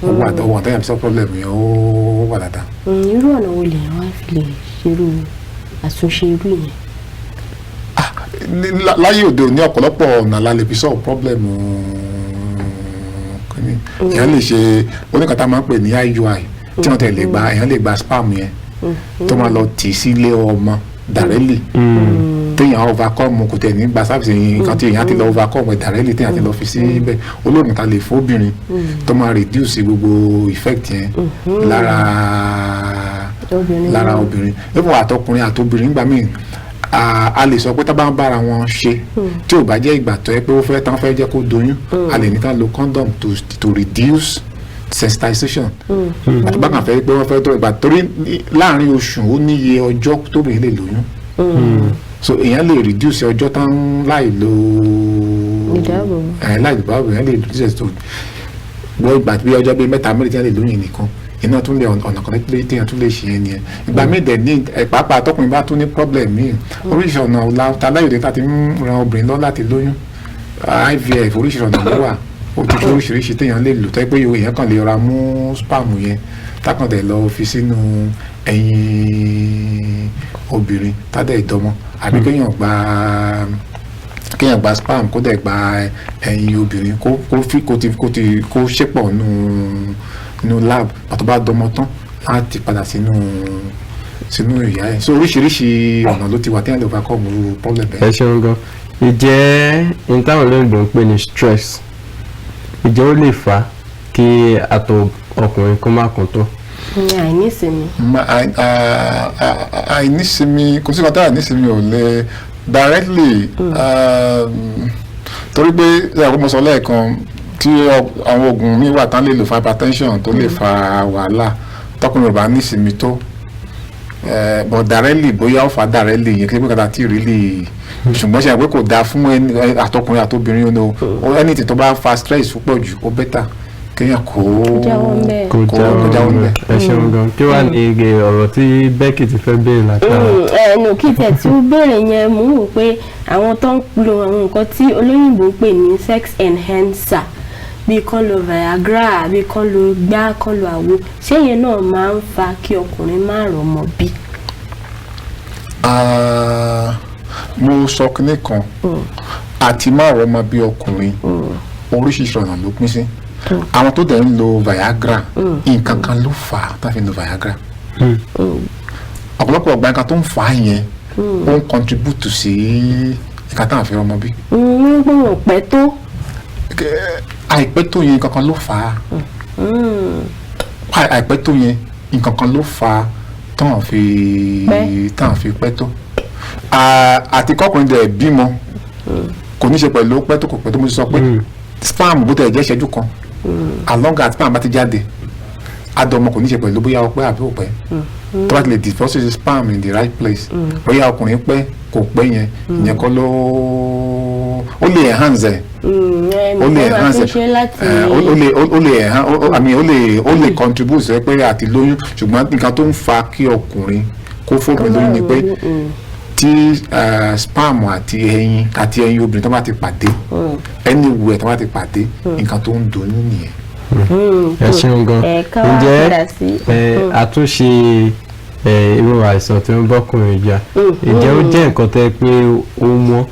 ó wà, ó wà. Tá a lè fi solve problem yẹn, ó wà dáadáa. Irú ọ̀nà wo lèèyàn wá fi lè ṣerú àtúnṣe irú yẹn? Láyé òde òní, ọ̀pọ̀lọpọ̀ ọ̀nà la lè fi solve problem kìíní. Èèyàn lè ṣe oníkàtà máa ń pè ní IUI, tí wọ́n tẹ̀ lè gba, èèyàn lè gba sperm yẹn tó máa lọ tì í sílé ọmọ directly, téèyàn overcome, kò tẹ̀ ní gba service yẹn, nǹkan tí èèyàn ti lọ overcome ẹ̀ directly, téèyàn ti lọ fi síbẹ̀. Olóògùn ta lè fún obìnrin tó máa reduce gbogbo effect yẹn lára obìnrin lára náà. Obìnrin, even àtọkùnrin àtobìnrin, gbà míì a lè sọ pé tá bá ń bára wọn ṣe, tí ò bá jẹ́ ìgbà tó yẹ pé ó fẹ́ tán fẹ́ jẹ́ kó doyún, a lè ní ká lo condom to reduce sensitization. Àti bákan fẹ́ pé wọ́n fẹ́ tó ìgbà, torí láàrin oṣù, ó níye ọjọ́ tóbìnrin lè lóyún, so èèyàn lè reduce ọjọ́ tán láì lo ìdáàbòbò. Ẹ̀ láì ìdáàbòbò, èèyàn lè reduce ẹ̀ tó gbọ́ ìgbà bí ọjọ́ bíi 3, 4 tí wọ́n lè lóyún nìkan iná tún lè ọ̀nà kan tí èèyàn tún lè ṣe yẹn nìyẹn. Ìgbà míì dẹ̀ ní ẹ̀, pàápàá tọkùnrin bá tún ní problem míì, oríṣi ọ̀nà ta láyòdè tá ti ń ran obìnrin lọ láti lóyún, IVF, oríṣi ọ̀nà ló wà. Ó ti fi oríṣiríṣi téèyàn lè lò tẹ́ pé èèyàn kàn lè ra mú sperm yẹn, tákàn dẹ̀ lọ fi sínú ẹyin obìnrin, tádẹ̀ ìdọ́mọ, àbí kéèyàn gba sperm, kó dẹ̀ gba ẹyin obìnrin, kó fi kó ti kó ṣépọ̀ nù lab, pàtó bá dọmọ tán láti padà sínú ìyá ẹ̀. So oríṣiríṣi ọ̀nà ló ti wà téèyàn lè overcome irú problem Ẹ bẹ́ẹ̀. ṣeun gan. Ìjẹ́ n táwọn olóyìnbó ń pè ní stress, ìjẹ́ ó lè fà á kí àtọ̀ ọkùnrin kó má kún tó? Ní àìnísinmi. Àìnísinmi, kò sí kan tá àìnísinmi ò lè directly, torí pé ṣe àkókò sọ lẹ́ẹ̀kan tí àwọn oògùn míì wà tán lè lò fún hypertension tó lè fa wàhálà tọkùnrin ò bá nísinmi tó, but directly, bóyá ó fa directly yẹn, kí ló kàtà tí really, ṣùgbọ́n ṣe àpé kò dáa fún àtọkùnrin àtobìnrin o. Anything tó bá fa stress púpọ̀ jù, ó better kéèyàn kó jáwọ́ ńbẹ̀. Kò kó jáwọ́ ńbẹ̀. Ẹ ṣeun gan. Kí wàá ní ege ọ̀rọ̀ tí Becky ti fẹ́ béèrè látara? Ẹnu kí tẹ̀ tí ó béèrè yẹn, mò ń wò pé àwọn tó ń lo àwọn nǹkan tí olóyìnbó ń pè ní sex enhancer, Bíi kán lo Viagra, bíi kán lo gbá, kán lo àwo, ṣé ìyẹn náà máa ń fa kí ọkùnrin má rọ́mọ bí? Ah, mo sọ kinní kan, àti má rọ́mọ bí ọkùnrin, oríṣiríṣi ọ̀nà ló pín sí. Àwọn tó dẹ̀ ń lo Viagra, nǹkan kan ló fà á tá fi ń lo Viagra. Ọ̀pọ̀lọpọ̀ ọ̀gbà, nǹkan tó ń fà á yẹn, ó ń contribute sí nǹkan táwọn fi rọ́mọ bí. Ń gbọ́n pẹ́ tó. Àìpẹ́ tó yẹn, nǹkan kan ló fà á. Àìpẹ́ tó yẹn, nǹkan kan ló fà á táwọn fi Pẹ́. Táwọn fi pẹ́ tó. Àti kọkùnrin dẹ̀ bímọ kò ní ṣe pẹ̀lú pẹ́ tó, kò pẹ́ tó. Mo ti sọ pé sperm, bó tẹ̀ jẹ́ ìṣẹ́jú kan, as long as sperm bá ti jáde, àdọ̀mọ. Kò ní ṣe pẹ̀lú bóyá ó pẹ́ àbí ò pẹ́. Tó bá ti lè deposit sperm in the right place, bóyá ọkùnrin pẹ́, kò pẹ́ yẹn, ìyẹn kọ́ ló ó lè enhance ẹ̀. Ó lè enhance ẹ̀ láti ẹ̀, ó lè enhance, I mean, ó lè contribute sí pé àti lóyún. Ṣùgbọ́n nǹkan tó ń fa kí ọkùnrin kó fóbìnrin lóyún ni pé tí sperm àti ẹyin obìnrin tó bá ti pàdé anywhere, tó bá ti pàdé, nǹkan tó ń doyún nìyẹn. Ẹ ṣeun gan. Ẹ ká wá Ǹjẹ́ padà sí. àtúnṣe irú àìsàn tí ó ń bọ́kùnrin jà, ǹjẹ́ ó jẹ́ nǹkan tẹ́ pé ó wọ́n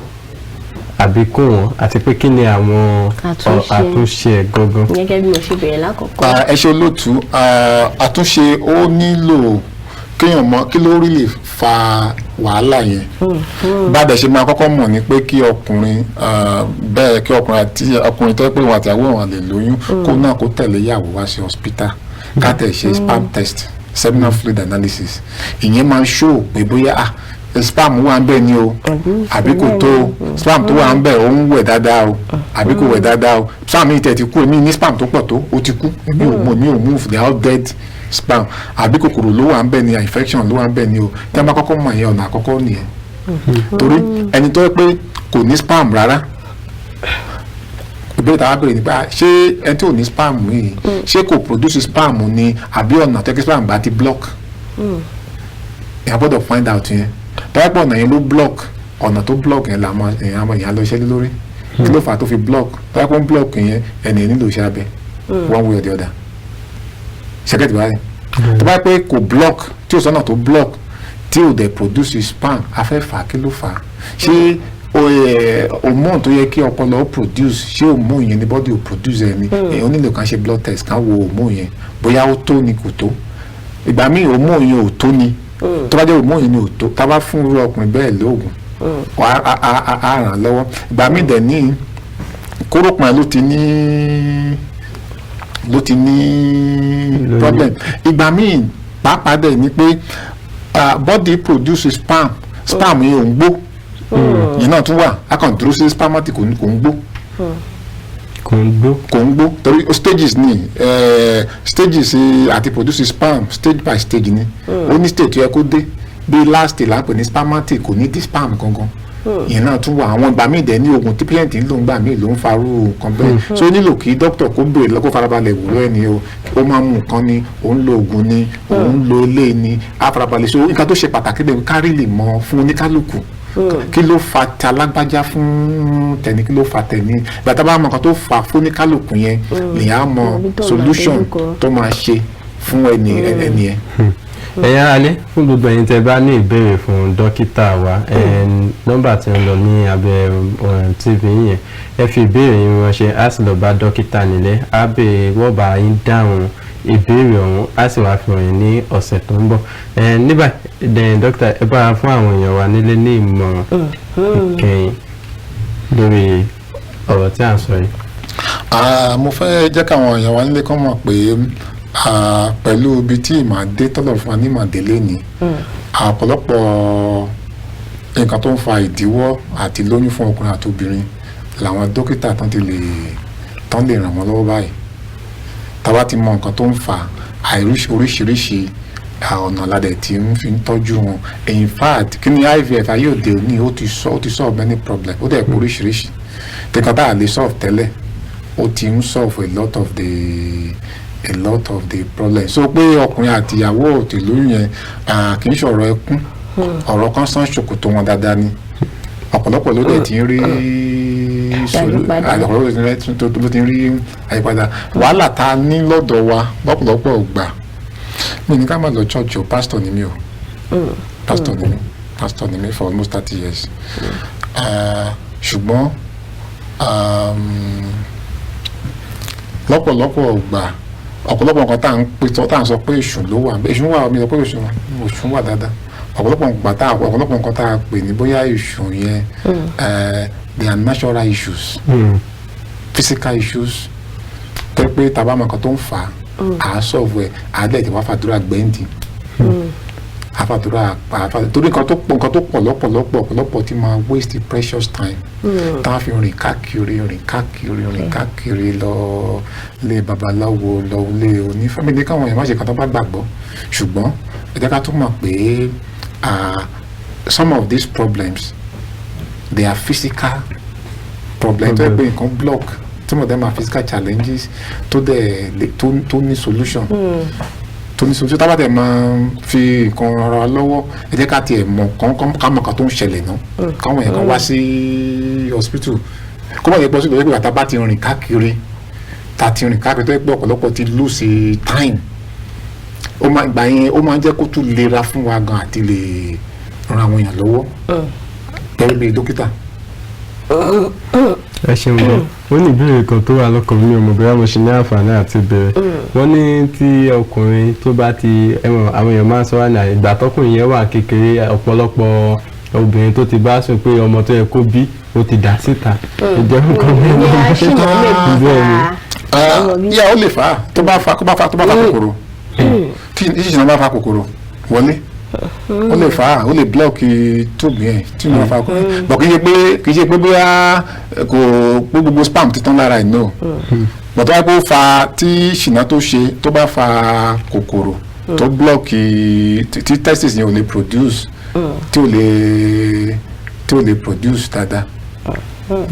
àbí kò wọ́n, àti pé kí ni àwọn Àtúnṣe. àtúnṣe ẹ̀ gangan? Gẹ́gẹ́ bí mo ṣe bẹ̀rẹ̀ lákọ̀ọ́kọ́. Ah, ẹ ṣe olóòtú. Ah, àtúnṣe, ó nílò kéèyàn mọ kí ló rí lè fa wàhálà yẹn. Bá a dẹ̀ ṣe máa kọ́kọ́ mọ̀ ni pé kí ọkùnrin, ah, bẹ́ẹ̀ kí ọkùnrin àti ọkùnrin tó yẹ pé òun àti ìyàwó òun lè lóyún, kó náà kó tẹ̀lé ìyàwó wá sí hospital, ká tẹ̀ ṣe sperm test, seminal fluid analysis. Ìyẹn máa ń show pé bóyá, ah, sperm wà ń bẹ̀ ni o, àbí kò tó o. Sperm tó wà ń bẹ̀, ó ń wẹ̀ dáadáa o, àbí kò wẹ̀ dáadáa o. Sperm yìí tẹ̀ ti kú, èmi ní sperm tó pọ̀ tó ó ti kú, èmi ò mọ̀, èmi ò move, they are all dead sperm, àbí kòkòrò ló wà ń bẹ̀ ni, infection ló wà ń bẹ̀ ni o. Tí a bá kọ́kọ́ mọ̀ yẹn, ọ̀nà àkọ́kọ́ nìyẹn. Torí ẹni tó yẹ pé kò ní sperm rárá, ìbéèrè táwa béèrè nípa ṣé ẹni tí ò ní sperm yìí, ṣé kò produce sperm ni, àbí ọ̀nà tó yẹ kí sperm bá ti block? Èèyàn gbọ́dọ̀ find out yẹn. Tọ́wọ́ pọ̀ ọ̀nà yẹn ló block, ọ̀nà tó block yẹn làwọn èèyàn lọ iṣẹ́ lé lórí. Kí ló fà á tó fi block? Tọ́wọ́ pọ̀ ń block yẹn, ẹni yẹn nílò iṣẹ́ abẹ one way or the other. Ṣẹ́kẹ̀tì báyìí, tó bá pé kò block, tí ò sọ́nà tó block, tí ò dẹ̀ produce sperm, afẹ́ fà á, kí ló fà á? Ṣé hormone tó yẹ kí ọpọlọ ó produce, ṣé hormone yẹn ni body ò produce ẹ ni? Èèyàn nílò kan ṣe blood test, kan wo hormone yẹn, bóyá ó tó ni, kò tó. Ìgbà míì, hormone yẹn ò tó ni. Tó bá jẹ́ hormone yẹn ni ò tó, tá a bá fún irú ọkùnrin bẹ́ẹ̀ lóògùn, á ràn án lọ́wọ́. Ìgbà míì dẹ̀ ní kórópọ̀n ló ti ní Lóyún. problem. Ìgbà míì pàápàá dẹ̀ ni pé body produce sperm, sperm yẹn ò ń gbó. Yìí náà tún wà, a kàn dúró sí spermatic, kò ń gbó. Kò ń gbó. Kò ń gbó torí stages ni, stages àti produce sperm, stage by stage ni. Ó ní stage tó yẹ kó dé, bí last stage là ń pè ní spermatic, kò ní di sperm gangan. Ìyẹn náà tún wà. Àwọn ìgbà míì dẹ̀ ní oògùn tí patient ń lò ń gbà míì ló ń farú nǹkan bẹ́ẹ̀. So ó nílò kí doctor kó béèrè lọ́kọ́, farabalẹ̀ wò lọ́ọ̀ ni o. Ó máa ń mú nǹkan ni, òun lo oògùn ni, òun lo ilé ni, á farabalẹ̀. So nǹkan tó ṣe pàtàkì lè kárí lè mọ fún oníkálukú, kí ló fa ti alágbájá fún tẹ̀ní, kí ló fa tẹ̀ní. Ìgbà tá a bá mọ nǹkan tó fa fún oníkálukú yẹn, lèyàn á mọ Ibi tó máa solution dojúkọ. tó máa ṣe fún ẹni yẹn. Ẹ̀yin aráalé, fún gbogbo ẹ̀yin tẹ́ bá ní ìbéèrè fún dókítà wa, nọ́mbà tí ń lọ ní abẹ́ TV yẹn, ẹ fi ìbéèrè yín ránṣẹ́, á sì lọ bá dókítà nílé, á béèrè, wọ́n bá yín dáhùn ìbéèrè ọ̀hún, á sì wá fi hàn yín ní ọ̀sẹ̀ tó ń bọ̀. Ní báyìí, dókítà, ẹ bá wa fún àwọn èèyàn wa nílé ní ìmọ̀ràn ìkẹyìn lórí ọ̀rọ̀ tí à ń sọ yìí. Ah, mo fẹ́ jẹ́ káwọn èèyàn wa nílé kọ́ mọ̀ pé, ah, pẹ̀lú ibi tí ìmọ̀ àdé tọ́lọ̀ fún wa ní ìmọ̀ àdé lẹ́ni, ọ̀pọ̀lọpọ̀ nǹkan tó ń fa ìdíwọ́ àti lóyún fún ọkùnrin àti obìnrin làwọn dókítà tán lè ràn wọ́n lọ́wọ́ báyìí. Tá bá ti mọ nǹkan tó ń fa oríṣiríṣi ọ̀nà ládẹ̀ tí ń fi ń tọ́jú wọn. In fact, kí ni IVF ayé òde òní, ó ti solve many problems. Ó dẹ̀ pọ̀ oríṣiríṣi nǹkan tá a lè solve tẹ́lẹ̀, ó ti ń solve a lot of the problems. So pé ọkùnrin àti ìyàwó ò tí lóyún yẹn, kì í ṣọ̀rọ̀ ẹkún, ọ̀rọ̀ kan sán ṣòkòtò wọn dáadáa ni. Ọ̀pọ̀lọpọ̀ ló dẹ̀ ti ń rí Àyípadà. Ọ̀pọ̀lọpọ̀ ló ti ń rí àyípadà. Wàhálà tá a ní lọ́dọ̀ wa lọ́pọ̀lọpọ̀ gbà, mi ní ká má lọ church o. Pastor ni mí o, pastor ni mí, pastor ni mí for almost 30 years. Ṣùgbọ́n lọ́pọ̀lọpọ̀ gbà, ọ̀pọ̀lọpọ̀ nǹkan tá à ń pè tá à ń sọ pé èṣù ló wà, èṣù wà, mi sọ pé èṣù wà, èṣù wà dáadáa. Ọ̀pọ̀lọpọ̀ nǹkan tá ọ̀pọ̀lọpọ̀ nǹkan tá a pè ní bóyá èṣù yẹn, they are natural issues, physical issues, tẹ́ pé tá a bá mọ nǹkan tó ń fà á, à á solve ẹ̀, à á dẹ̀ tí wàá fàdúrà gbẹ́ǹdì, àfàdúrà àfàdúrà, torí nǹkan tó pọ̀ lọ́pọ̀lọpọ̀. Ọ̀pọ̀lọpọ̀ ti máa waste precious time tá a fi rìn káàkiri, rìn káàkiri, rìn káàkiri, lọ lé babaláwo, lọ lé onífàmì ní káwọn èèyàn má ṣe kan tó bá gbàgbọ́. Ṣùgbọ́n ẹ jẹ́ ká tún mọ̀ pé some of these problems, they are physical problems tó yẹ pé nǹkan block. Some of them are physical challenges tó dẹ̀ tó ní solution, tó ní solution. Tábà tẹ̀ máa fi nǹkan ara wa lọ́wọ́, ẹ jẹ́ ká tiẹ̀ mọ̀ ká mọ̀ kan tó ń ṣẹlẹ̀ náà, káwọn èèyàn kan wá sí hospital, kó má yẹ pé hospital pé bàtà bá ti rìn káàkiri, tá ti rìn káàkiri, tó yẹ pé ọ̀pọ̀lọpọ̀ ti lose time, ó máa gbà yẹn, ó máa ń jẹ́ kó tún lera fún wa gan àti lè ran àwọn èèyàn lọ́wọ́ gẹ́gẹ́ bí dókítà. Ẹ ṣeun gan. Wọ́n ní ìbéèrè kan tó wà lọ́kàn mi, ò mọ̀ bóyá mo ṣe ní àǹfààní àti béèrè. Wọ́n ní tí ọkùnrin tó bá ti ẹ̀wọ̀n, àwọn èèyàn máa ń sọ wá ní ìgbà tọkùnrin yẹn wà kékeré, ọ̀pọ̀lọpọ̀ obìnrin tó ti bá sùn, pé ọmọ tó yẹ kó bí, ó ti dà síta. Ìjẹ́ nǹkan bẹ́ẹ̀ Ní náà? aṣínà lè Bẹ́ẹ̀ ni. fa ọmọ bí. Yà, ó lè fà á. Tó bá fa, kó bá fa, tó bá fa kòkòrò, tí ìṣìnà bá fa kòkòrò wọlé, ó lè fà á, ó lè block tube yẹn tí ìṣìnà bá fa kòkòrò bọ̀. Kì í ṣe pé bóyá kò pé gbogbo sperm ti tán lára ẹ̀, no, but tó bá pé ó fa, tí ìṣìnà tó ṣe tó bá fa kòkòrò tó block tí testis yẹn ò lè produce, tí ò lè produce dáadáa,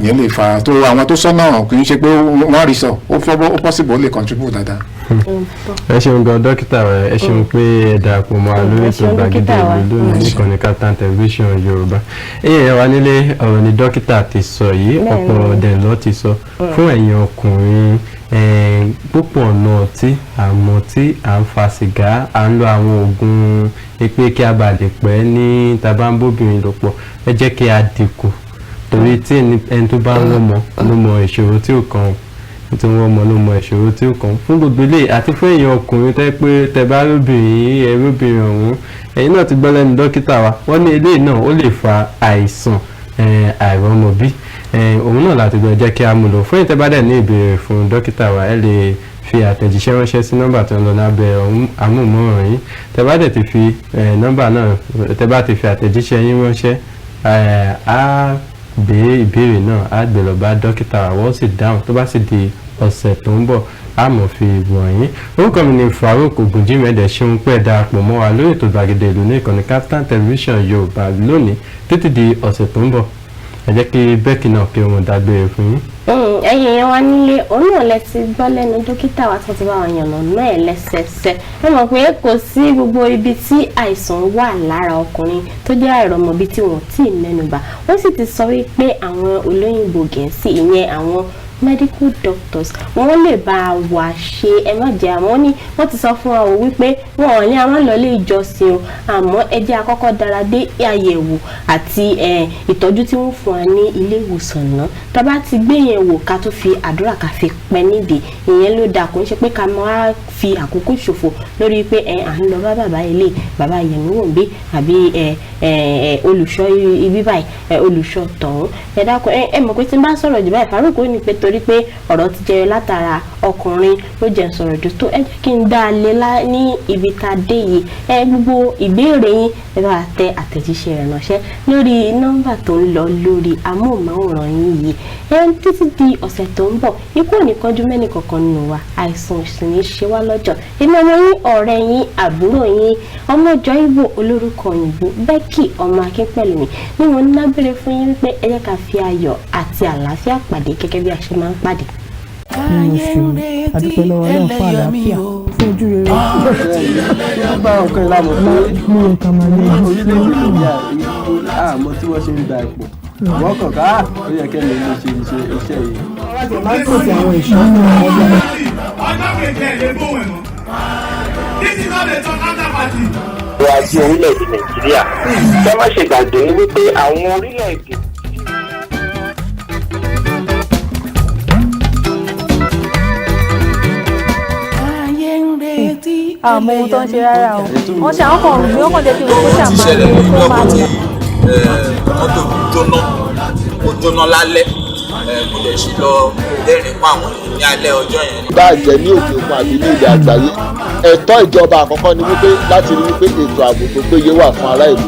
ìyẹn lè fa. Tó àwọn tó sọ́nà, kì í ṣe pé wọ́n rí sọ, ó fọ́, ó possible, ó lè contribute dáadáa. Ẹ ṣeun gan, dókítà rẹ. Ẹ ṣeun pé ẹ darapọ̀ mọ́ wa lórí Ẹ ètò ṣeun, Gbàgede dókítà wa. Ìlú lónìí níkànnì Kaftan Television Yorùbá. Ẹ̀yin ẹ̀ wá nílé, ọ̀rọ̀ ni dókítà ti sọ yìí. Ọ̀pọ̀ ọ̀dẹ̀ ló ti sọ fún ẹ̀yin ọkùnrin. Púpọ̀ ọ̀nà ọtí àmọ́ tí à ń fa sìgá, à ń lo àwọn oògùn pé kí a bá lè pẹ́ ní tàbá ń bóbìnrin lò pọ̀, ẹ jẹ́ kí a dínkù, torí tí ẹni tó bá ń wọ́mọ ló mọ ìṣòro tí ò kàn, nítorí wọ́n mọ ló mọ ìṣòro tí ó kàn fún gbogbo ilé. Àti fún èèyàn ọkùnrin tẹ́ pé tẹ́ bá róbìnrin, ẹ róbìnrin ọ̀hún, ẹ̀yin náà ti gbọ́ lẹ́nu dókítà wa, wọ́n ní eléyìí náà ó lè fa àìsàn àìrọ́mọbí. Òun náà láti gbọ́, jẹ́ kí a mú lò. Fún ìtẹ́ bá dẹ̀ ní ìbéèrè fún dókítà wa, ẹ lè fi àtẹ̀jíṣẹ́ ránṣẹ́ sí nọ́mbà tó ń lọ lábẹ́ amóhùnmáwòrán yín. Tẹ́ bá dẹ̀ ti fi nọ́mbà náà, tẹ́ bá ti fi àtẹ̀jíṣẹ́ yín ránṣẹ́, á gbé ìbéèrè náà, á gbé lọ bá dókítà wa, wọ́n sì dáhùn. Tó bá sì di ọ̀sẹ̀ tó ń bọ̀, á mọ̀ fi wọ̀nyí. Orúkọ mi ni Farouk Ogunjimede. Ṣeun pé ẹ darapọ̀ mọ́ wa lórí ètò Gbàgede Ìlú ní ìkànnì Kaftan Television Yorùbá lónìí. Títí di ọ̀sẹ̀ tó ń bọ̀, ẹ jẹ́ kí Becky náà kí òun dágbére fún yín. Ẹ̀yin èèyàn wa nílé, òun náà lẹ ti gbọ́ lẹ́nu dókítà wa tó ti bá wa yànnà náà ẹ̀ lẹ́sẹẹsẹ. Ẹ mọ̀ pé kò sí gbogbo ibi tí àìsàn wà lára ọkùnrin tó jẹ́ àìrọ́mọbí tí wọ́n tí ì mẹ́nubà. Wọ́n sì ti sọ wípé àwọn olóyìnbó Gẹ̀ẹ́sì, ìyẹn àwọn medical doctors, wọ́n lè bá wa ṣe. Ẹ má jẹ́ àwọn ní wọ́n ti sọ fún wa o wípé wọn ò ní àwọn lọ ilé ìjọsìn o, àmọ́ ẹ jẹ́ àkọ́kọ́ dára dé àyẹ̀wò àti ìtọ́jú tí wọ́n fún wa ní ilé ìwòsàn náà. Tá a bá ti gbé yẹn wò, ká tó fi àdúrà ká fi pẹ́ nídìí, ìyẹn ló dáa. Kò ń ṣe pé ká máa fi àkókò ṣòfò lórí pé ẹ à ń lọ bá bàbá ilé bàbá yẹmí wò ń bí, àbí ẹ ẹ ẹ olùṣọ́ ibi báyìí, ẹ olùṣọ́ tọ̀hún. Ẹ dákun, ẹ mọ̀ pé tí n bá sọ̀rọ̀ jù báyìí, Farouk ó ní pé torí pé ọ̀rọ̀ ti jẹyọ látara ọkùnrin ló jẹ́ n sọ̀rọ̀ jù tó. Ẹ jẹ́ kí n dá a lé lá ní ibi tá a dé yìí. Ẹ gbogbo ìbéèrè yín, ẹ bá tẹ àtẹ̀jíṣẹ́ rẹ̀ ránṣẹ́ lórí nọ́mbà tó ń lọ lórí amóhùnmáwòrán yín yìí. Ẹ títí di ọ̀sẹ̀ tó ń bọ̀, ikú ò ní kánjú mẹ́nì kankan nínú wa, àìsàn ò sì ní ṣe wá lọ́jọ́. Èmi ọmọ yín, ọ̀rẹ́ yín, àbúrò yín, ọmọjọ́ Ìgbò olórúkọ òyìnbó, Becky ọmọ Akínpẹ̀lúmi ní mo ń dágbére fún yín wípé ẹ jẹ́ ká fi ayọ̀ àti àlàáfíà pàdé gẹ́gẹ́ bí a ṣe máa ń pàdé. Nínú oṣù, adúpẹ́ lọ́wọ́ Ọlọ́run fún àlàáfíà, fún ojú rere. Nígbà ọ̀kan ìlànà pé mú ká máa lé orílẹ̀-èdè Nàìjíríà, àmọ́ tí wọ́n ṣe ń gba ipò. Wọ́n kàn ká ó yẹ kẹ́mi ló ṣe iṣẹ́ iṣẹ́ yìí. Máa ń pèsè àwọn ìṣọ́ fún àwọn ọmọ. Ọjọ́ kejì ẹ̀ lè gbóhùn ẹ̀ mọ́. This is not a counter party. Ọrọ̀ ajé orílẹ̀-èdè Nàìjíríà, kí má ṣe gbàgbé wípé àwọn orílẹ̀-èdè Àmọ́ ohun tó ń ṣe rárá o, wọ́n ṣe àwọn kan gbé, wọ́n kàn jẹ́ kí gbogbo Ó ti ṣàmà ṣẹlẹ̀ ní kó máa ìjọba tí lọ. mọ́tò mi jóná, ó jóná lálẹ́, mo dẹ̀ ṣe lọ dẹ́rìn pa àwọn èèyàn ní alẹ́ ọjọ́ yẹn. Bá jẹ́ ní òkè òkun àbí ní ilẹ̀ àgbáyé, ẹ̀tọ́ ìjọba àkọ́kọ́ ni wípé láti rí wípé ètò ààbò tó péye wà fún ará ìlú.